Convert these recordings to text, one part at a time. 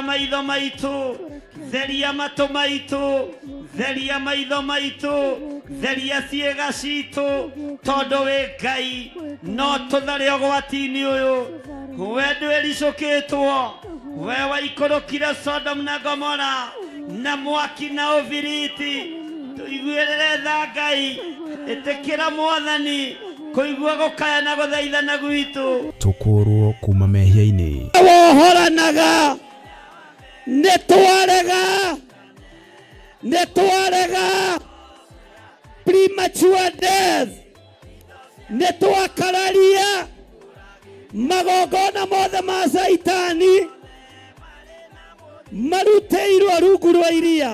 maitho maitũ, theria matũ maitũ, theria maitho maitũ, theria ciĩga citũ, tondũ wĩ Ngai no tũthare ũgwati-inĩ ũyũ. We ndwĩricũkĩtwo, we waikũrũkire Sodom na Gomora na mwaki na ũbiriti. Tũiguĩrĩre tha Ngai, ĩtĩkĩra Mwathani kũigua gũkaya na gũthaithana gwitũ. Tũkũrwo kuma mehia-inĩ. Wohoranaga nĩ twarega, nĩ twarega premature death, nĩ twakararia magongona mothe ma Caitani marutĩirwo rungu rwa iria.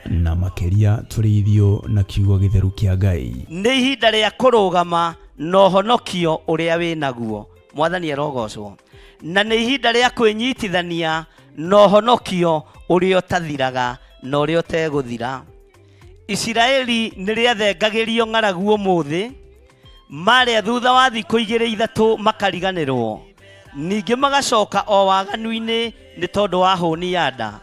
Na makĩria tũrĩithio na kiugo gĩtheru kĩa Ngai. Nĩ ihinda rĩa kũrũgama na ũhonokio ũrĩa wĩnaguo. Mwathani arogocwo. Na nĩ ihinda rĩa kwĩnyitithania na ũhonokio ũrĩa ũtathiraga na ũrĩa ũtegũthira. Isiraeli nĩ rĩathengagĩrio ng'aragu ũmũthĩ, marĩa thutha wa thikũ igĩrĩ ithatũ makariganĩrwo, ningĩ magacoka o waganu-inĩ nĩ tondũ wa hũni ya nda.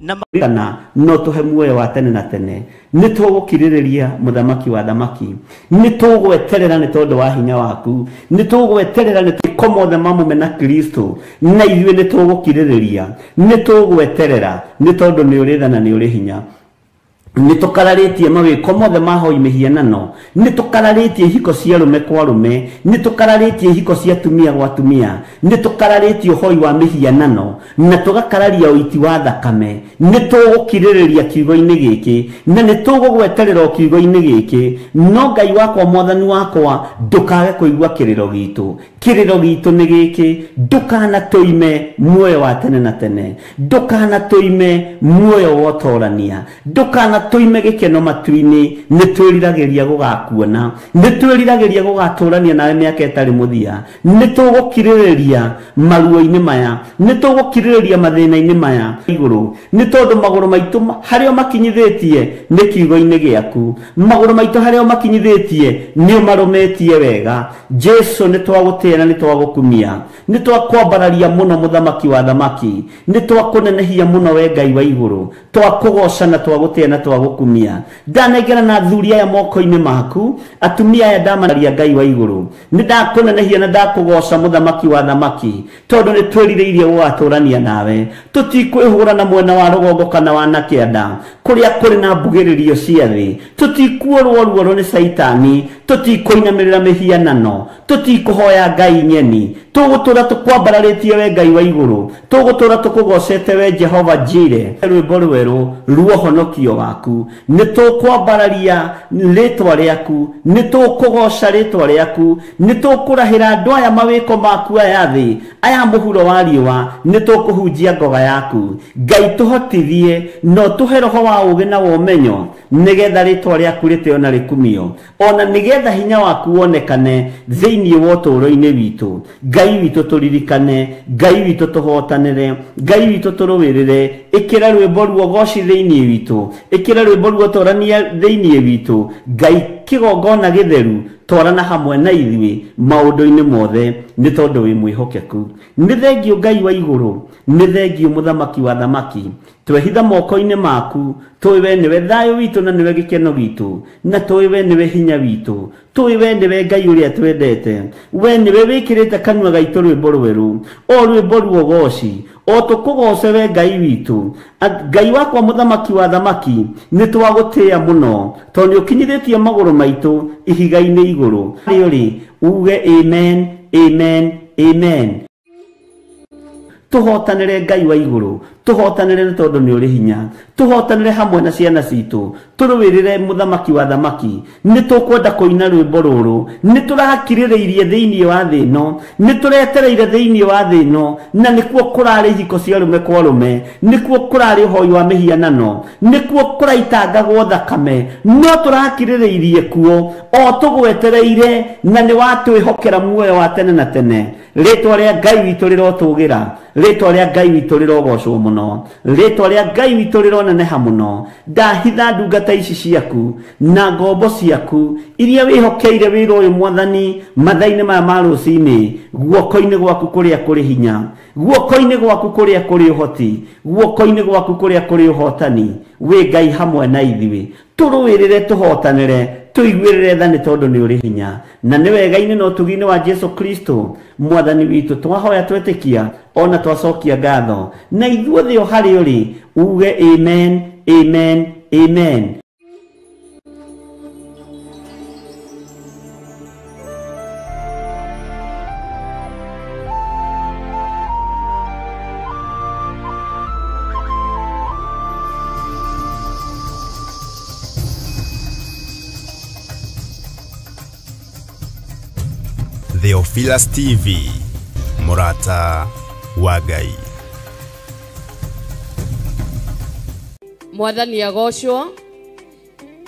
Na kana no tũhe muoyo wa tene na tene. Nĩ tũgũkirĩrĩria mũthamaki wa thamaki, nĩ tũgweterera nĩ tondũ wa hinya waku, nĩ tũgweterera nĩ tũko mothe mamũmena Kristo, na ithuĩ nĩ tũgũkirĩrĩria, nĩ tũgweterera nĩ tondũ nĩ ũrĩ tha na nĩ ũrĩ hinya. Nĩ tũkararĩtie mawĩko mothe ma hoi mĩhianano, nĩ tũkararĩtie ihiko cia arũme kwa arũme, nĩ tũkararĩtie ihiko cia atumia gwa atumia, nĩ tũkararĩtie ũhoi wa mĩhianano na tũgakararia ũiti wa thakame. Nĩ tũgũkirĩrĩria kiugo-inĩ gĩkĩ na nĩ tũgũgweterera kiugo-inĩ gĩkĩ. No Ngai wakwa, Mwathani wakwa, ndũkage kũigua kĩrĩro gitũ. Kĩrĩro gitũ nĩ gĩkĩ, ndũkanatũime muoyo wa tene na tene, ndũkanatũime muoyo wa ũtorania, ndũkanatũime gĩkeno matu-inĩ. Nĩ twĩriragĩria gũgakuona, nĩ twĩriragĩria gũgatũrania nawe mĩaka ĩtarĩ mũthia. Nĩ tũgũkirĩrĩria maruo-inĩ maya, nĩ tũgũkirĩrĩria mathĩna-inĩ maya igũrũ, nĩ tondũ magũrũ maitũ harĩa makinyithĩtie nĩ kiugo-inĩ gĩaku, magũrũ maitũ harĩa makinyithĩtie nĩ ũmarũmĩtie wega. Jesu, nĩ twagũtĩĩa na nĩ twagũkumia, nĩ twakwambararia mũno mũthamaki wa thamaki, nĩ twakũnenehia mũno we Ngai wa igũrũ, twakũgoca na twagũtĩĩa na twagũkumia. Ndanengera na athuri aya moko-inĩ maku, atumia aya ndamararia Ngai wa igũrũ, nĩ ndakũnenehia na ndakũgoca mũthamaki wa thamaki, tondũ nĩ twĩrirĩirie gũgatũrania nawe. Tũtikwĩhũra na mwena wa rũgongo kana wa na kĩanda kũrĩa kũrĩ na mbugĩrĩrio cia thĩ, tũtikuorwo ruoro nĩ Caitani, tũtikũinamĩrĩra mĩhianano, tũtikũhoya Ngai nyeni, tũgũtũra tũkwambararĩtie we Ngai wa igũrũ, tũgũtũra tũkũgocete we Jehova Jire. Rwĩmbo rwerũ ruohonokio waku, nĩ tũkwambararia rĩtwa rĩaku, nĩ tũkũgoca rĩtwa rĩaku, nĩ tũkũrahĩra andũ aya mawĩko maku aya thĩ, aya mũhuro wa riũa, nĩ tũkũhunjia ngoga yaku. Ngai tũhotithie no tũhe roho wa ũũgĩ na wa ũmenyo, nĩgetha rĩtwa rĩaku rĩtĩo na rĩkumio, ona nĩgetha hinya waku wonekane thĩinĩ wa ũtũũro-inĩ witũ. Ngai witũ tũririkane, Ngai witũ tũhotanĩre, Ngai witũ tũrũĩrĩre. Ĩkĩra rwĩmbo ruogoci thĩinĩ witũ, ĩkĩra rwĩmbo ruotorania thĩinĩ witũ. Ngai kĩgongona gĩtheru, twarana hamwe na ithuĩ maũndũ-inĩ mothe, nĩ tondũ wĩ mwĩhokeku. Nĩ thengio Ngai wa igũrũ, nĩ thengio mũthamaki wa thamaki. Twehitha moko-inĩ maku, tũĩ we nĩwe thayũ witũ na nĩwe gĩkeno gitũ, na tũĩ we nĩwe hinya witũ, tũĩ we nĩwe Ngai ũrĩa twendete, we nĩwe wĩkĩrĩte kanua gaitũ rwĩmbo rwerũ, o rwĩmbo ruogoci, o tũkũgoce we Ngai witũ. Ngai wakwa mũthamaki wa thamaki, nĩ twagũtĩĩa mũno, tondũ nĩ ũkinyithĩtie magũrũ maitũ ihiga-inĩ igũrũ. Rĩ uge amen, amen, amen. Tũhotanĩre Ngai wa igũrũ, tũhotanĩre nĩ tondũ nĩ ũrĩ hinya, tũhotanĩre hamwe na ciana citũ, tũrũĩrĩre mũthamaki wa thamaki. Nĩ tũkwenda kũina rwĩmbo rũrũ, nĩ tũrakirĩrĩirie thĩinĩ wa thĩ ĩno, nĩ tũretereire thĩinĩ wa thĩ ĩno, na nĩkuo kũrarĩ ihiko cia arũme kwa arũme, nĩkuo kũrarĩ ũhoi wa mĩhianano, nĩkuo kũraitangagwo thakame, no tũrakirĩrĩirie kuo o tũgwetereire, na nĩ watwĩhokera muoyo wa tene na tene. Rĩtwa rĩa Ngai witũ rĩrotũgĩra, rĩtwa rĩa Ngai witũ rĩrogocwo mũno. mũno, rĩtwa rĩa Ngai witũ rĩroneneha mũno. Ndahitha ndungata ici ciaku na ngombo ciaku iria wĩhokeire wĩra ũyũ Mwathani mathaa-inĩ maya ma rũcinĩ, guoko-inĩ gwaku kũrĩa kũrĩ hinya, guoko-inĩ gwaku kũrĩa kũrĩ ũhoti, guoko-inĩ gwaku kũrĩa kũrĩ ũhotani. Wĩ Ngai hamwe na ithuĩ, tũrũĩrĩre, tũhotanĩre, tũiguĩrĩre tha nĩ tondũ nĩ ũrĩ hinya, na nĩ wega-inĩ na ũtugi-inĩ wa Jesu Kristo Mwathani witũ twahoya twetĩkia ona twacokia ngatho, na ithuothe o harĩ ũrĩ uge amen, amen, amen. Theophilus TV, Murata wa Ngai. Mwathani agocwo,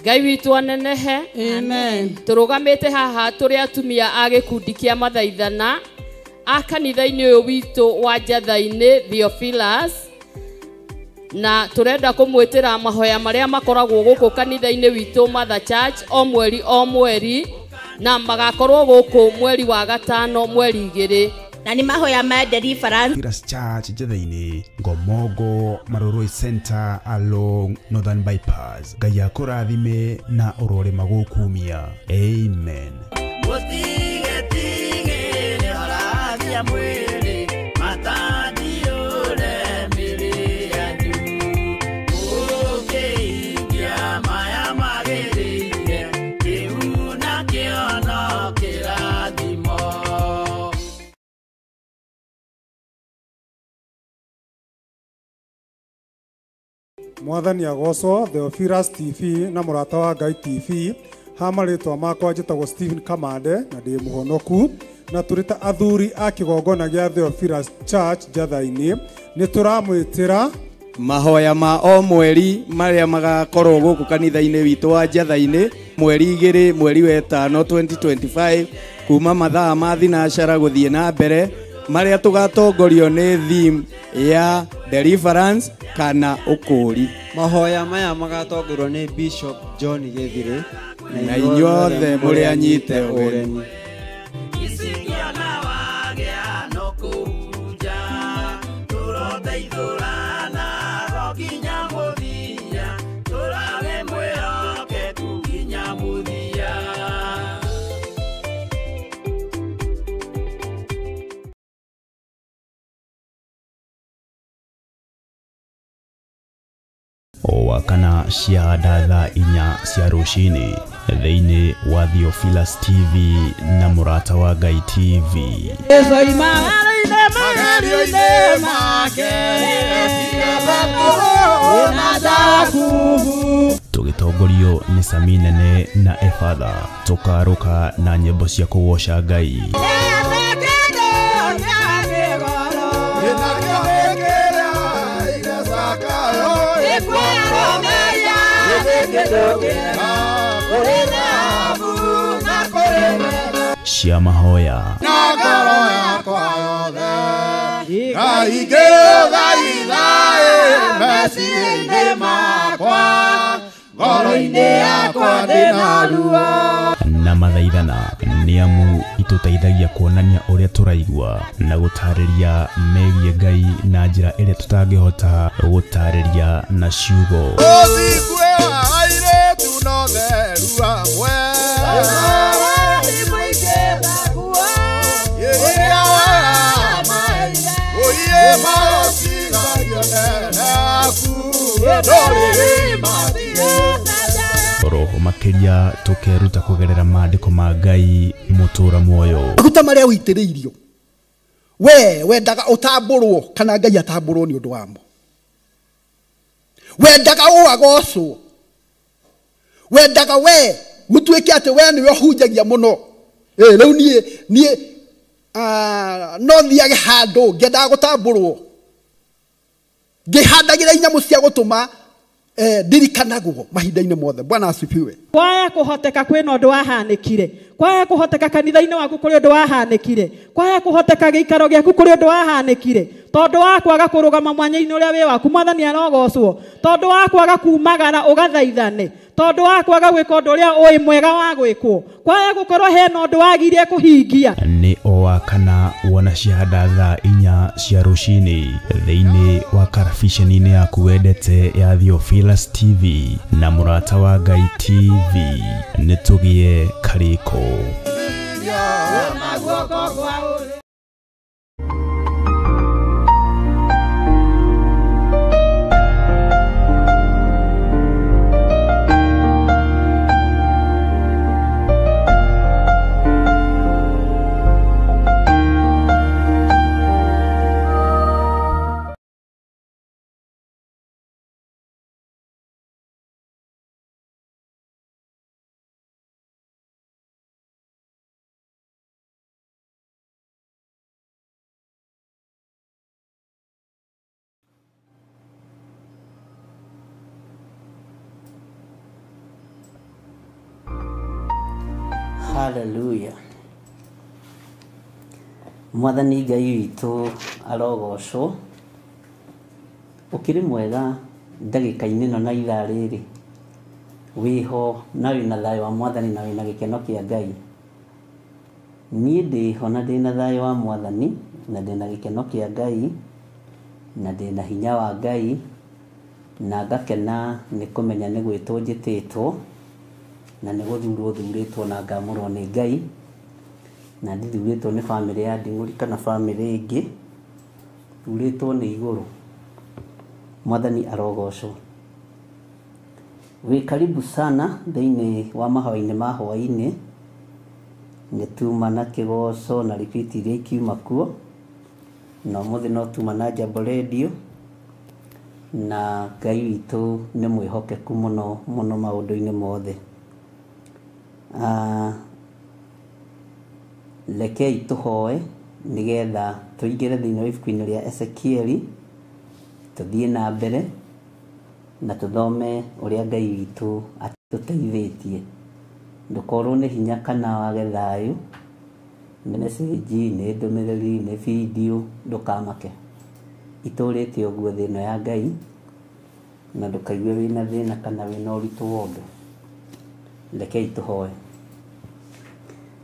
Ngai witũ anenehe. Amen. Tũrũgamĩte haha tũrĩ atumia a gĩkundi kĩa mathaithana a kanitha-inĩ ũyũ witũ wa Njatha-inĩ Theophilus, na tũrenda kũmwĩtĩra mahoya marĩa makoragwo gũkũ kanitha-inĩ witũ Mother Church o mweri o mweri, na magakorwo gũkũ mweri wa gatano mweri 2, na nĩ mahoya ma deliverance. Theophilus Church Njatha-inĩ, Ngomongo Maroroi Center along Northern Bypass. Ngai akũrathime na ũrore magũkumia. Amen. Mwathani agocwo. Theophilus TV na Mũrata wa Ngai TV, ha marĩtwa makwa njĩtagwo Stephen Kamande na ndĩ mũhonoku, na tũrĩ ta athuri a kĩgongona gĩa Theophilus Church Njatha-inĩ nĩ tũramwĩtĩra mahoya ma o mweri marĩa magakorwo gũkũ kanitha-inĩ witũ wa Njatha-inĩ mweri 2 mweri wa 5 2025 kuma mathaa ma thinacara gũthiĩ na mbere, marĩa tũgatongorio nĩ theme ya deliverance kana ũkũũri. Mahoya maya magatongorio nĩ Bishop John Gĩthirĩ, na inyuothe mũrĩ anyite ũgeni. O wakana cia thaa 4 cia rũcinĩ thĩinĩ wa Theophilus TV na Mũrata wa Ngai TV. Tũgĩtongorio nĩ Sami Nene na Efatha, tũkarũka na nyĩmbo cia kũgoca Ngai. Cia mahoya na mathaithana nĩ amu itũteithagia kuonania ũrĩa tũraigua na gũtarĩria megiĩ Ngai na njĩra ĩrĩa tũtangĩhota gũtarĩria na ciugo. Roho makĩria tũkeruta kũgerera maandĩko ma Ngai mũtũra muoyo. Maguta marĩa ũitĩrĩirio we wendaga ũtambũrwo kana Ngai atambũrwo nĩ ũndũ wamo, wendaga ũagocwo, wendaga we gũtuĩke atĩ we nĩwe ũhunjagia mũno. Rĩu niĩ no thiage handũ ngĩendaga gũtambũrwo, ngĩhandagĩra inyamũ cia gũtũma Ndirikanagwo mahinda-inĩ mothe. Bwana asifiwe. Kwaya kuhoteka kwina undu wahanikire, kwaya kuhoteka kanitha-inĩ waku kuri undu wahanikire, kwaya kuhoteka giikaro giaku kuri undu wahanikire, tondu wa kwaga kurugama mwanya-inĩ uria wi waku Mwathani arogocwo, tondu wa kwaga kumagara ugathaithane, tondu wa kwaga gwika undu uria ui mwega wa gwikwo, kwaya gukorwo hena undu wagirie kuhingia. Nĩ o wa kana wona ciahanda thaa 4 cia rũcinĩ thĩinĩ wa karabiceni-inĩ yaku wendete ya Theophilus TV na Mũrata wa Ngai TV. Nĩ tũgĩe karĩko. Hallelujah. Mwathani Ngai witũ arogocwo. Ũkĩrĩ mwega ndagĩka-inĩ ĩno na ithaa rĩrĩ, wĩho na wĩna thayũ wa Mwathani na wĩna gĩkeno kĩa Ngai. Niĩ ndĩho na ndĩna thayũ wa Mwathani na ndĩna gĩkeno kĩa Ngai na ndĩna hinya wa Ngai na ngakena nĩ kũmenya nĩ gwĩtwo njĩtĩtwo na nĩ gũthurwo thurĩtwo na ngamũrwo nĩ Ngai, na ndithurĩtwo nĩ bamĩrĩ ya Nding'ũri kana bamĩrĩ ĩngĩ, thurĩtwo nĩ igũrũ. Mwathani arogocwo. Wĩ karibu sana thĩinĩ wa mahoya-inĩ ma hwaĩ-inĩ. Nĩ tuma na kĩgoco na ribiti iria ikiuma kuo, na ũmũthĩ no tuma na Jambo Radio, na Ngai witũ nĩ mwĩhokeku mũno mũno maũndũ-inĩ mothe. Rekei tũhoe nĩgetha tũingĩre thĩinĩ wa ibuku-inĩ rĩa Ezekieli, tũthiĩ na mbere na tũthome ũrĩa Ngai witũ atũteithĩtie. Ndũkorwo nĩ hinya kana wage thayũ, nĩ message, nĩ ndũmĩrĩri, nĩ video, ndũkamake. Itũrĩte ũguo thĩ ĩno ya Ngai, na ndũkaigue wĩna thĩna kana wĩna ũritũ wa ũndũ. Rekei tũhoe.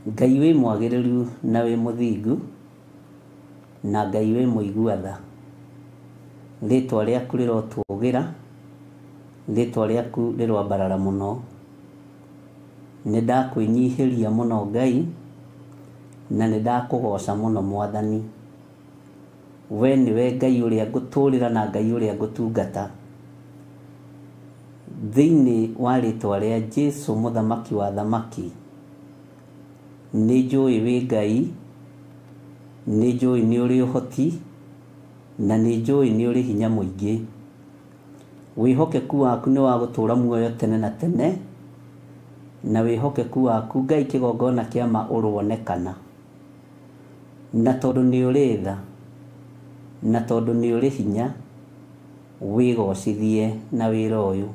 Ngai wĩ mwagĩrĩru na wĩ mũthingu, na Ngai wĩ mũigua tha. Rĩtwa rĩaku rĩrotũgĩra, rĩtwa rĩaku rĩroambarara mũno. Nĩ ndakwĩnyihĩria mũno Ngai, na nĩ ndakũgoca mũno Mwathani. We nĩwe Ngai ũrĩa ngũtũrĩra na Ngai ũrĩa ngũtungata. Thĩinĩ wa rĩtwa rĩa Jesũ mũthamaki wa thamaki, nĩ njũĩ wĩ Ngai, nĩ njũĩ nĩ ũrĩ ũhoti, na nĩ njũĩ nĩ ũrĩ hinya mũingĩ. Wĩhokeku waku nĩ wa gũtũũra muoyo tene na tene, na wĩhokeku waku Ngai kĩgongona kĩa ma ũronekana. Na tondũ nĩ ũrĩ tha, na tondũ nĩ ũrĩ hinya, wĩgocithie na wĩra ũyũ.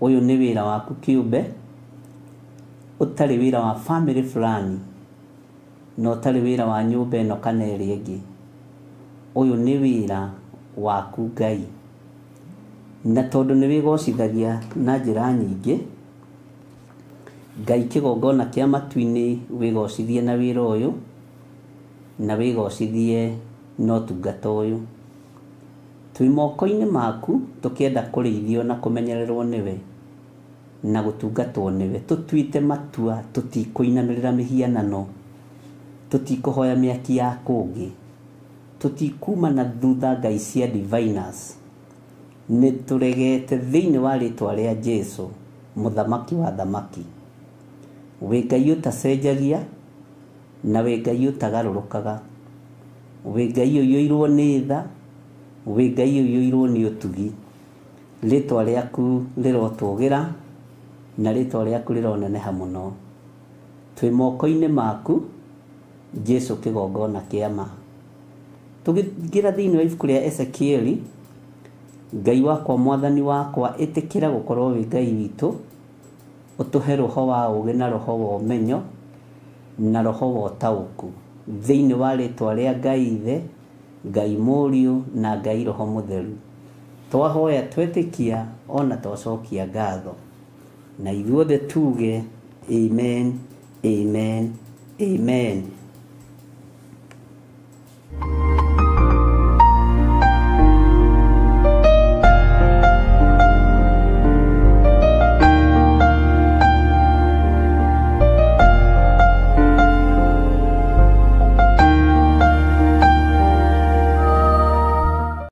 Ũyũ nĩ wĩra waku kĩũmbe, ũtarĩ wĩra wa family fulani, na ũtarĩ wĩra wa nyũmba ĩno kana ĩrĩa ĩngĩ. Ũyũ nĩ wĩra waku Ngai. Na tondũ nĩ wĩgocithagia na njĩra nyingĩ, Ngai kĩgongona kĩa matu-inĩ wĩgocithie na wĩra ũyũ, na wĩgocithie na ũtungata ũyũ. Twĩ moko-inĩ maku tũkĩenda kũrĩithio na kũmenyererwo nĩwe na gũtungatwo nĩwe. Tũtuĩte matua tũtikũinamĩrĩra mĩhianano, tũtikũhoya mĩaki ya kũngĩ, tũtikuma na thutha ngai cia diviners. Nĩ tũregete thĩinĩ wa rĩtwa rĩa Jesũ mũthamaki wa thamaki. Wĩ Ngai ũtacenjagia na wĩ Ngai ũtagarũrũkaga, wĩ Ngai ũiyũirwo nĩ tha, wĩ Ngai ũiyũirwo nĩ ũtugi. Rĩtwa rĩaku rĩrotũgĩra na rĩtwa rĩaku rĩroneneha mũno. Twĩ moko-inĩ maku Jesũ kĩgongona kĩa ma. Tũkĩingĩra thĩinĩ wa ibuku rĩa Ezekieli Ngai wakwa mwathani wakwa ĩtĩkĩra gũkorwo wĩ Ngai witũ, ũtũhe roho wa ũũgĩ na roho wa ũmenyo na roho wa ũtaũku thĩinĩ wa rĩtwa rĩa Ngai Ithe, Ngai Mũriũ na Ngai Roho Mũtheru. Twahoya twetĩkia ona twacokia ngatho, na ithuothe tuge amen, amen, amen.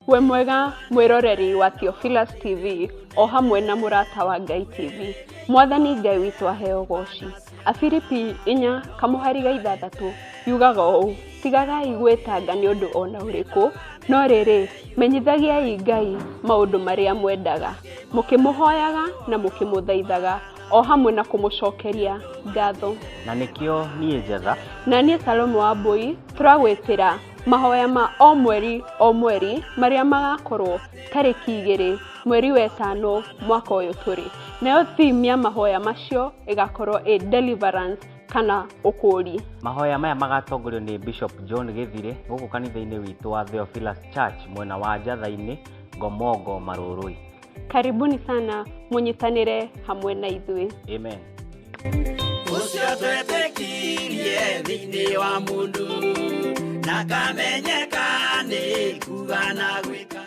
We mwega mwiroreri wa Theophilus TV o hamwe na Mũrata wa Ngai TV. Mwathani Ngai witũ aheo goci. Afilipi 4:6 yugaga ũũ, tigagai gwĩtanga nĩ ũndũ ona ũrĩkũ, no rĩrĩ menyithagiai Ngai maũndũ marĩa mwendaga, mũkĩmũhoyaga na mũkĩmũthaithaga o hamwe na kũmũcokeria ngatho. Na nĩkĩo niĩ Njetha na niĩ Salome wa Mbui tũragwĩtĩra mahoya ma o mweri o mweri marĩa magakorwo tarĩki 2 mweri wa 5 mwaka ũyũ tũrĩ. Nayo theme ya mahoya macio ĩgakorwo ĩ deliverance kana ũkũũri. Mahoya maya magatongorio nĩ Bishop John Gĩthire gũkũ kanitha-inĩ witũ wa Theophilus Church mwena wa Njatha-inĩ, Ngomongo, Marũrũi. Karibuni sana mũnyitanĩre hamwe na ithuĩ. Amen. Ũcio twetĩkirie thĩinĩ wa mũndũ na kamenyeka nĩ kuga na gwĩka.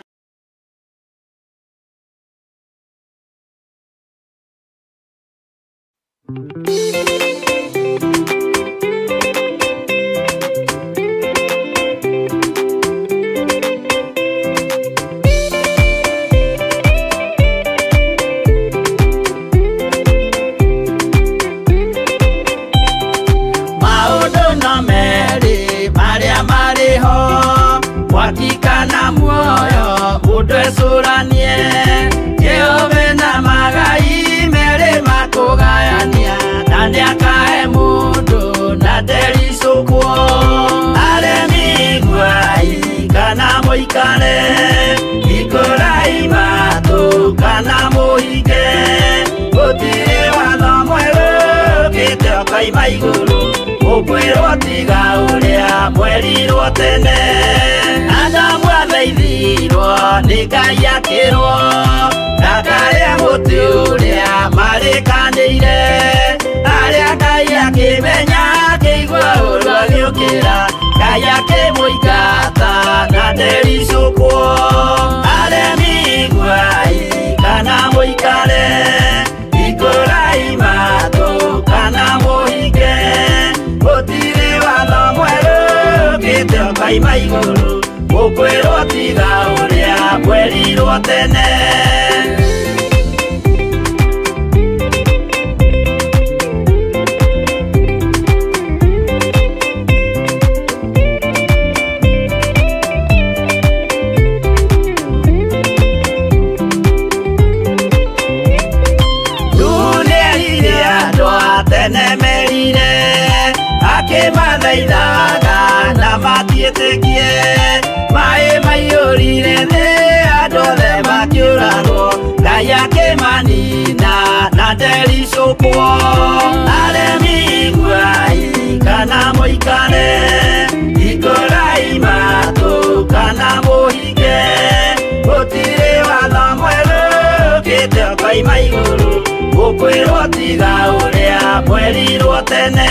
Maũndũ no merĩ marĩa marĩ ho, mwaki kana muoyo, mũndũ ecũranie. Jehova na magai merĩ makũgayania, na nĩakahe mũndũ na ndericũkwo. Aremi iguai kana mũikare, hingũrai matũ kana mũhinge. Gũtirĩ watho mwerũ ũkĩte ũkoima igũrũ, ũkwĩrwo tiga ũrĩa mwerirwo tene. Adamu athaithirwo nĩ Ngai akĩrwo ndakarĩe mũtĩ ũrĩa marĩkanĩire. Arĩa Ngai akĩmenya akĩigua ũũru agĩũkĩra, Ngai akĩmũingata na ndericũkwo. Aremi iguai kana mũikare, hingũrai matũ kana mũhinge. Gũtirĩ watho mwerũ ũkĩte ũkoima igũrũ, ũkwĩrwo tiga ũrĩa mwerirwo tene. Nĩerire andũ a tene merire, akĩmathaithaga na matiĩtĩkie. Maĩ maiyũrire thĩ andũ othe makĩũragwo, Ngai akĩmanina na ndericũkwo. Aremi iguai kana mũikare, hingũrai matũ kana mũhinge. Gũtirĩ watho mwerũ ũkĩte ũkoima igũrũ, ũkwĩrwo tiga ũrĩa mwerirwo tene.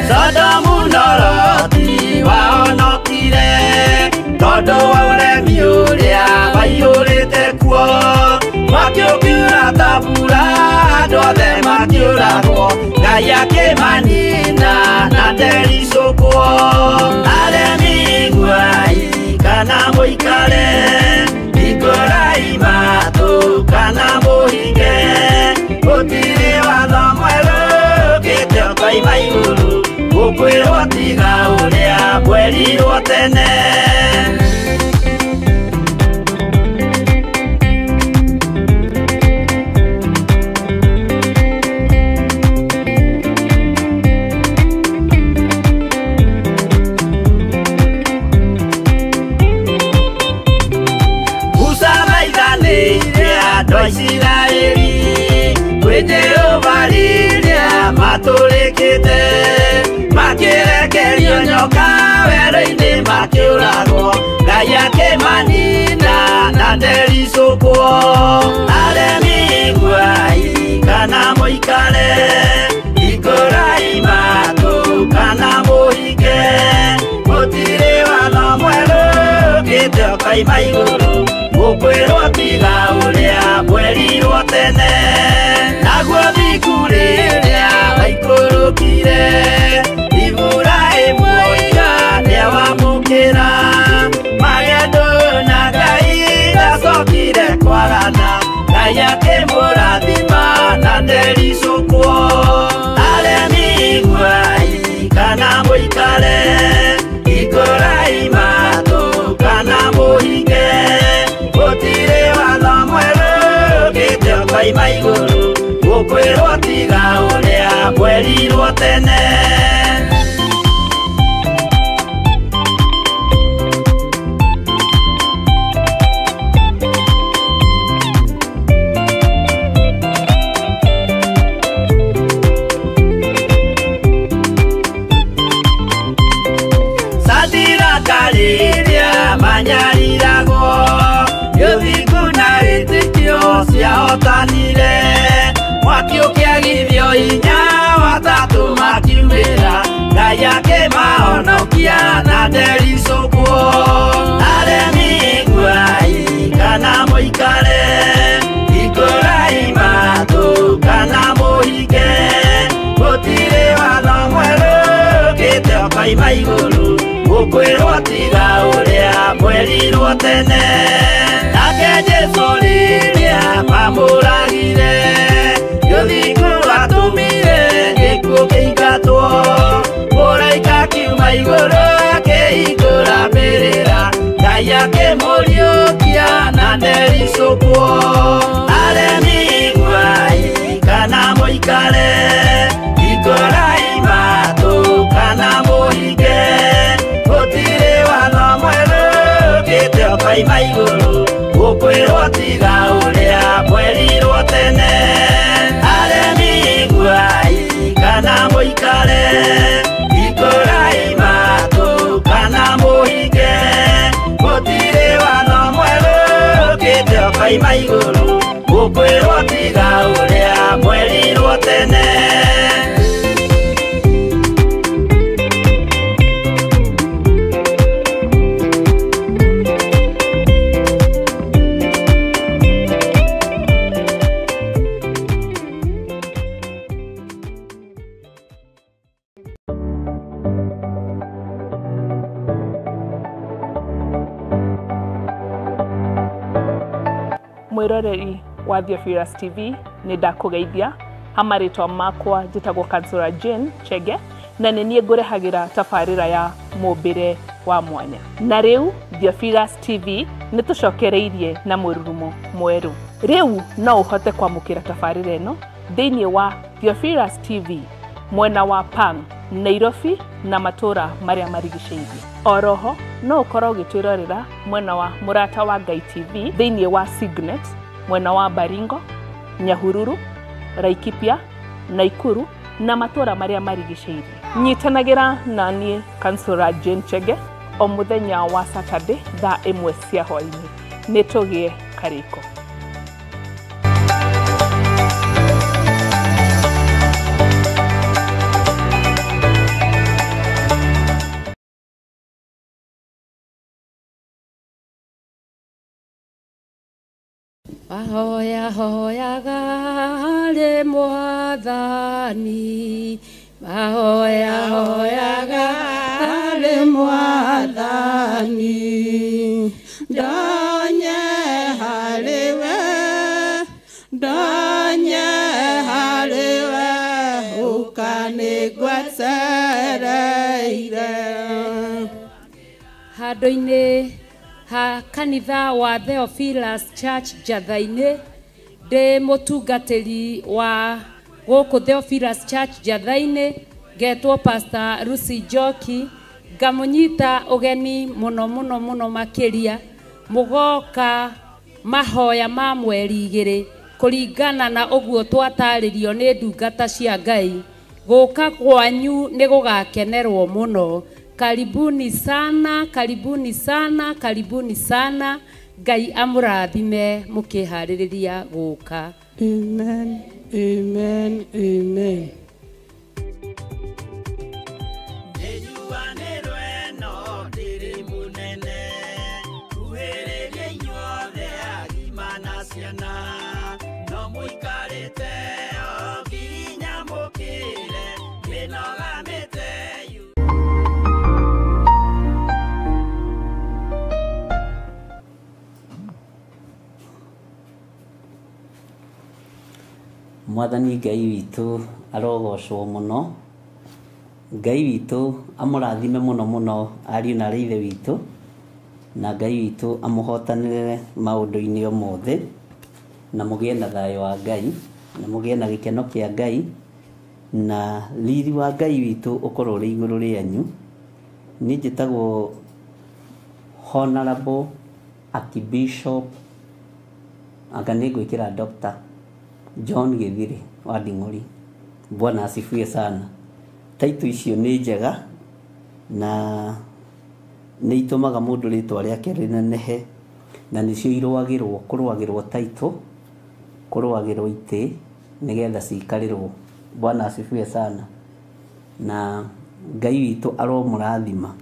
Sodomu na Loti wahonokire tondũ wa ũremi ũrĩa waiyũrĩte kuo. Mwaki ũkiura ta mbura andũ othe makĩũragwo, Ngai akĩmanina na ndericũkwo. Aremi iguai kana mũikare, hingũrai matũ kana mũhinge. Gũtirĩ watho mwerũ ũkĩte ũkoima igũrũ, ũkwĩrwo tiga ũrĩa mwerirwo tene. Musa thaithanaga Nĩateithire andũ a Isiraeli kwĩ Jehova rĩrĩa matũrĩkĩte, makĩrekerio nyoka werũ-inĩ makĩũragwo, Ngai akĩmanina na ndericũkwo. Aremi iguai kana mũikare, hingũrai matũ kana mũhinge, gũtirĩ watho mwerũ ũkĩte ũkoima igũrũ, mũkwĩrwo tiga ũrĩa mwerirwo tene. Naguo thiku rĩrĩa waikũrũkire, Iburahĩmu oiga nĩawamũkĩra, magendo na Ngai ndacokire kwarana, Ngai akĩmũrathima na ndericũkwo. Aremi iguai kana mũikare, hingũrai matũ kana mũhinge, gũtirĩ watho mwerũ ũkĩte ũkoima igũrũ, mũkwĩrwo tiga ũrĩa mwerirwo tene. Sadiraka rĩrĩa manyariragwo, gĩthingu na wĩtĩkio ciahotanire, mwaki ũkĩagithio hinya watatũ makiumĩra, Ngai akĩmahonokia na ndericũkwo. Aremi iguai kana mũikare, hingũrai matũ kana mũhinge, gũtirĩ watho mwerũ ũkĩte ũkoima igũrũ, mũkwĩrwo tiga ũrĩa mwerirwo tene. Nake Jesũ rĩrĩa mamũragire, gĩthingu atũmire gĩkuũ kĩingatwo, mũraika akiuma igũrũ akĩhingũra mbĩrĩra, Ngai akĩmũriũkia na ndericũkwo. Aremi iguai kana mũikare, hingũrai matũ kana mũhinge, gũtirĩ watho mwerũ ũkĩte ũkoima igũrũ, mũkwĩrwo tiga ũrĩa mwerirwo tene. Aremi iguai kana mũikare, hingũrai matũ kana mũhinge, gũtirĩ watho mwerũ ũkĩte ũkoima igũrũ, mũkwĩrwo tiga ũrĩa mwerirwo tene. Mwiroreri wa Theophilus TV nĩ ndakũgeithia ha marĩtwa makwa njĩtagwo Kansũra Jane Chege na nĩ niĩ ngũrehagĩra tabarĩra ya mũmbĩre wa mwanya. Na rĩu Theophilus TV nĩ tũcokereirie na mũrurumo mwerũ. Rĩu no ũhote kwamũkĩra tabarĩra ĩno thĩinĩ wa Theophilus TV mwena wa Pang, Nairobi na matũra marĩa marigicĩirie. Oroho no ũkorwo ũgĩtwĩrorera mwena wa Mũrata wa Ngai TV thĩinĩ wa Signet mwena wa Baringo, Nyahururu, Laikipia, Naikuru na matũra marĩa marigicĩirie. Nyitanagĩra na niĩ Kansũra Jane Chege o mũthenya wa Saturday thaa 1 cia hwaĩ-inĩ. Nĩ tũgĩe karĩko. Ahoya hoyaga harĩ Mwathani, ahoya hoyaga harĩ Mwathani, ndonye harĩ we, ndonye harĩ we, ũkanĩgwetereire. Handũ-inĩ ha kanitha wa Theophilus Church Njatha-inĩ, ndĩ mũtungatĩri wa gũkũ Theophilus Church Njatha-inĩ, ngetwo Pastor Lucy Njoki, ngamũnyita ũgeni mũno mũno mũno makĩria, mũgoka Mahoya ma mweri igĩrĩ kũringana na ũguo twatarĩrio nĩ ndungata cia Ngai. Gũka kwanyu nĩ gũgakenerwo mũno. Karibuni sana, karibuni sana, karibuni sana. Ngai amũrathime mũkĩharĩrĩria gũka. Amen, amen, amen. Mwathani Ngai witũ arogocwo mũno. Ngai witũ amũrathime mũno mũno ariũ na arĩ ithe witũ, na Ngai witũ amũhotanĩre maũndũ-inĩ o mothe, na mũgĩe na thayũ wa Ngai, na mũgĩe na gĩkeno kĩa Ngai, na riri wa Ngai witũ ũkorwo ũrĩ igũrũ rĩanyu. Niĩ njĩtagwo Honorable Archbishop, anga nĩ ngwĩkĩra Dr. John Githiri wa Nding'uri. Bwana asifiwe sana. Taitũ icio nĩ njega na nĩ itũmaga mũndũ rĩtwa rĩake rĩnenehe, na nĩcio irũagĩrwo, kũrũagĩrwo taitũ, kũrũagĩrwo itĩ nĩgetha cikarĩrwo. Bwana asifiwe sana. Na Ngai witũ aromũrathima.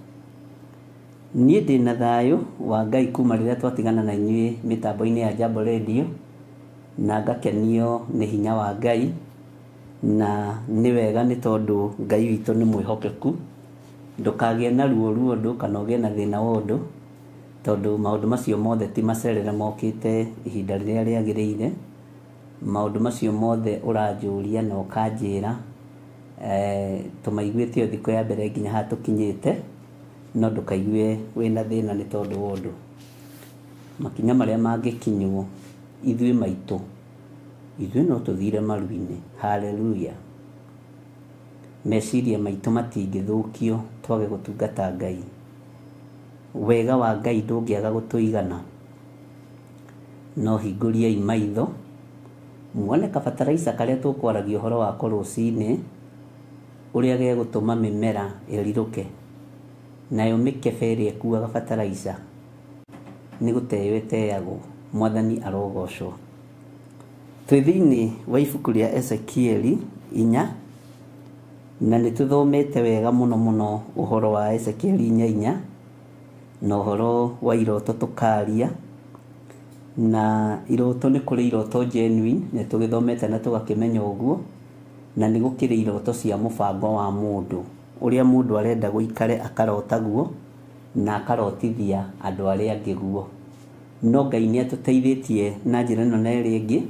Niĩ ndĩna thayũ wa Ngai kuma rĩrĩa twatigana na inyuĩ mĩtambo-inĩ ya Jambo Radio, na ngakenio nĩ hinya wa Ngai, na nĩ wega nĩ tondũ Ngai witũ nĩ mwĩhokeku. Ndũkagĩe na ruo ruo ũndũ kana ũgĩe na thĩna wa ũndũ, tondũ maũndũ macio mothe ti macerere mokĩte ihinda rĩrĩa rĩagĩrĩire. Maũndũ macio mothe ũranjũria na ũkanjĩra, tũmaiguĩte o thikũ ya mbere nginya haha tũkinyĩte, no ndũkaigue wĩna thĩna nĩ tondũ wa ũndũ. Makinya marĩa mangĩkinywo ithuĩ maitũ, ithuĩ no tũthire maru-inĩ. Haleluya. Meciria maitũ matingĩthũkio twage gũtungata Ngai. Wega wa Ngai ndũngĩaga gũtũigana. No hingũriai maitho muone kabataraica karĩa tũkwaragia ũhoro wako rũcinĩ, ũrĩa gegũtũma mĩmera ĩrirũke, nayo mĩkebe ĩrĩa ĩkuaga bataraica nĩ gũteo ĩteagwo. Mwathani arogocwo. Twĩ thĩinĩ wa ibuku rĩa Ezekieli 4, na nĩ tũthomete wega mũno mũno ũhoro wa Ezekieli 4:4 na ũhoro wa iroto tũkaria. Na iroto nĩ kũrĩ iroto genuine, nĩ tũgĩthomete na tũgakĩmenya ũguo, na nĩ gũkĩrĩ iroto cia mũbango wa mũndũ, ũrĩa mũndũ arenda gũikare akarota guo na akarotithia andũ arĩa angĩ guo. No Ngai nĩ atũteithĩtie na njĩra ĩno na ĩrĩa ĩngĩ,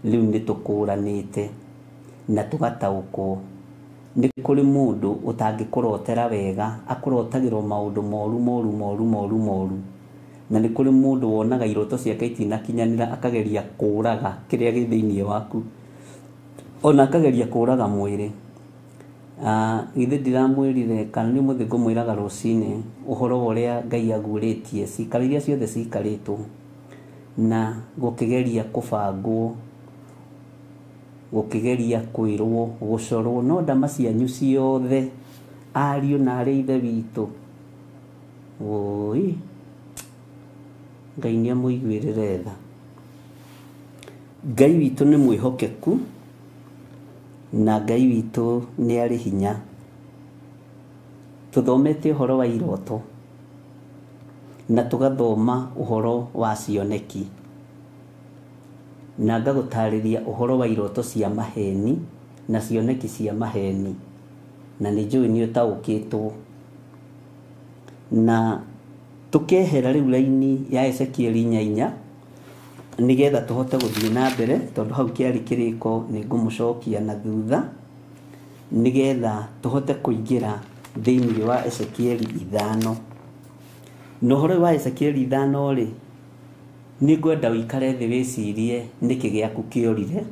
rĩu nĩ tũkũranĩte na tũgataũkwo. Nĩ kũrĩ mũndũ ũtangĩkũrotera wega, akũrotagĩrwo maũndũ moru moru moru moru moru. Na nĩ kũrĩ mũndũ wonaga iroto ciake itinakinyanĩra, akageria kũraga kĩrĩa gĩ thĩinĩ waku, ona akageria kũraga mwĩrĩ. Githĩ ndiramwĩrire kana nĩ ũmũthĩ ngũmwĩraga rũcinĩ ũhoro wa ũrĩa Ngai aguũrĩtie cikaro iria ciothe cikarĩtwo na gũkĩgeria kũbangwo, gũkĩgeria kwĩrwo, gũcorwo, no ndama cianyu ciothe ariũ na arĩ ithe witũ, woi Ngai nĩ amũiguĩrĩre tha. Ngai witũ nĩ mwĩhokeku na Ngai witũ nĩ arĩ hinya. Tũthomete ũhoro wa iroto na tũgathoma ũhoro wa cioneki, na ngagũtarĩria ũhoro wa iroto cia maheni na cioneki cia maheni, na nĩ njũĩ nĩ ũtaũkĩtwo. Na tũkehera rĩu raini ya Ezekieli 4:4 nĩgetha tũhote gũthiĩ na mbere, tondũ hau kĩarĩ kĩrĩko nĩ ngũmũcokia na thutha, nĩgetha tũhote kũingĩra thĩinĩ wa Ezekieli 5. Na ũhoro wa Ezekieli 5 rĩ, nĩ ngwenda ũikare thĩ wĩcirie nĩkĩ gĩaku kĩorire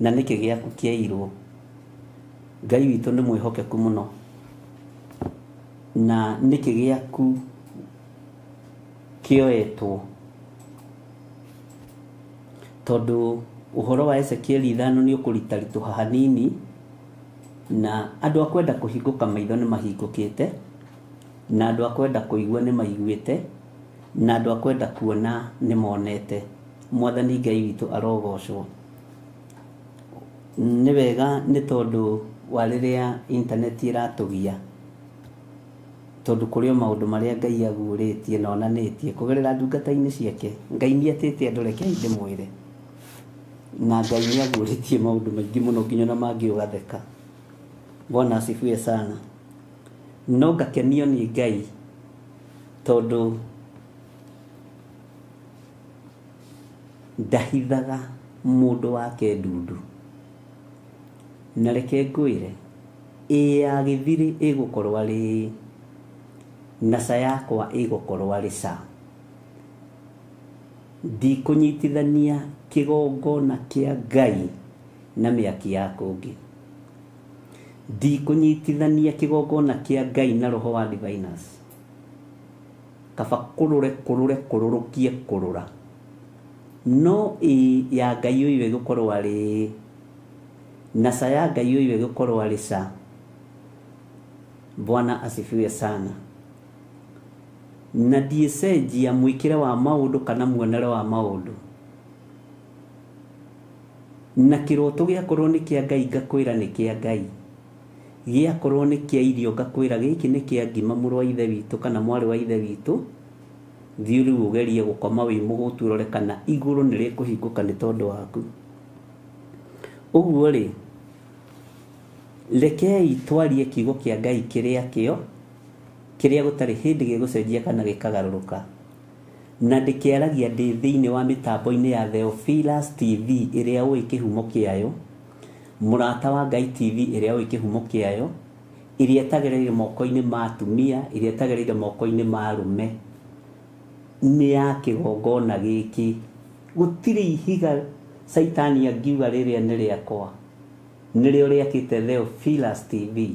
na nĩkĩ gĩaku kĩairwo. Ngai witũ nĩ mwĩhokeku mũno, na nĩkĩ gĩaku kĩoetwo. Tondũ ũhoro wa Ezekieli 5 nĩ ũkũritaritũha hanini, na andũ a kwenda kũhingũka maitho nĩ mahingũkĩte, na andũ a kwenda kũigua nĩ maiguĩte, na andũ a kwenda kuona nĩ monete. Mwathani Ngai witũ arogocwo. Nĩ wega nĩ tondũ wa rĩrĩa intaneti ĩratũgia, tondũ kũrĩ o maũndũ marĩa Ngai aguũrĩtie na onanĩtie kũgerera ndungata-inĩ ciake. Ngai nĩ etĩte andũ, rekei ndĩmwĩre, na Ngai nĩ aguũrĩtie maũndũ maingĩ mũno nginya ona mangĩ ũgatheka. Bwana asifiwe sana. No ngakenio nĩ Ngai tondũ ndahithaga mũndũ wake ndundu. Na reke ngwĩre, ĩ ya gĩthiri ĩgũkorwo arĩ na ca yakwa ĩgũkorwo arĩ ca. Ndikũnyitithania kĩgongona kĩa Ngai na mĩaki ya kũngĩ. Ndikũnyitithania kĩgongona kĩa Ngai na roho wa diviners. Kaba kũrũre kũrũre kũrũrũkie kũrũra. No ĩ ya Ngai ũyũ ĩgũkorwo arĩ na ca ya Ngai ũyũ ĩgũkorwo arĩ ca. Bwana asifiwe sana. Na ndiĩcenjia mwĩkĩre wa maũndũ kana muonere wa maũndũ. Na kĩroto gĩakorwo nĩ kĩa Ngai ngakwĩra nĩ kĩa Ngai, gĩakorwo nĩ kĩa irio ngakwĩra gĩkĩ nĩ kĩa ngima mũrũ wa ithe witũ kana mwarĩ wa ithe witũ. Thiĩ rĩu ũgerie gũkoma wĩ mũhũtu ũrore kana igũrũ nĩ rĩkũhingũka nĩ tondũ waku. Ũguo rĩ, rekei twarie kiugo kĩa Ngai kĩrĩa kĩo, kĩrĩa gũtarĩ hĩndĩ gĩgũcenjia kana gĩkagarũrũka. Na ndĩkĩaragia ndĩ thĩinĩ wa mĩtambo-inĩ ya Theophilus TV ĩrĩa ũĩ kĩhumo kĩayo, Mũrata wa Ngai TV ĩrĩa ũĩ kĩhumo kĩayo, ĩrĩa ĩtagereire moko-inĩ ma atumia, ĩrĩa ĩtagereire moko-inĩ ma arũme, nĩ ya kĩgongona gĩkĩ. Gũtirĩ ihiga Caitani angiuga rĩrĩa nĩ rĩakwa, nĩrĩo rĩakĩte Theophilus TV,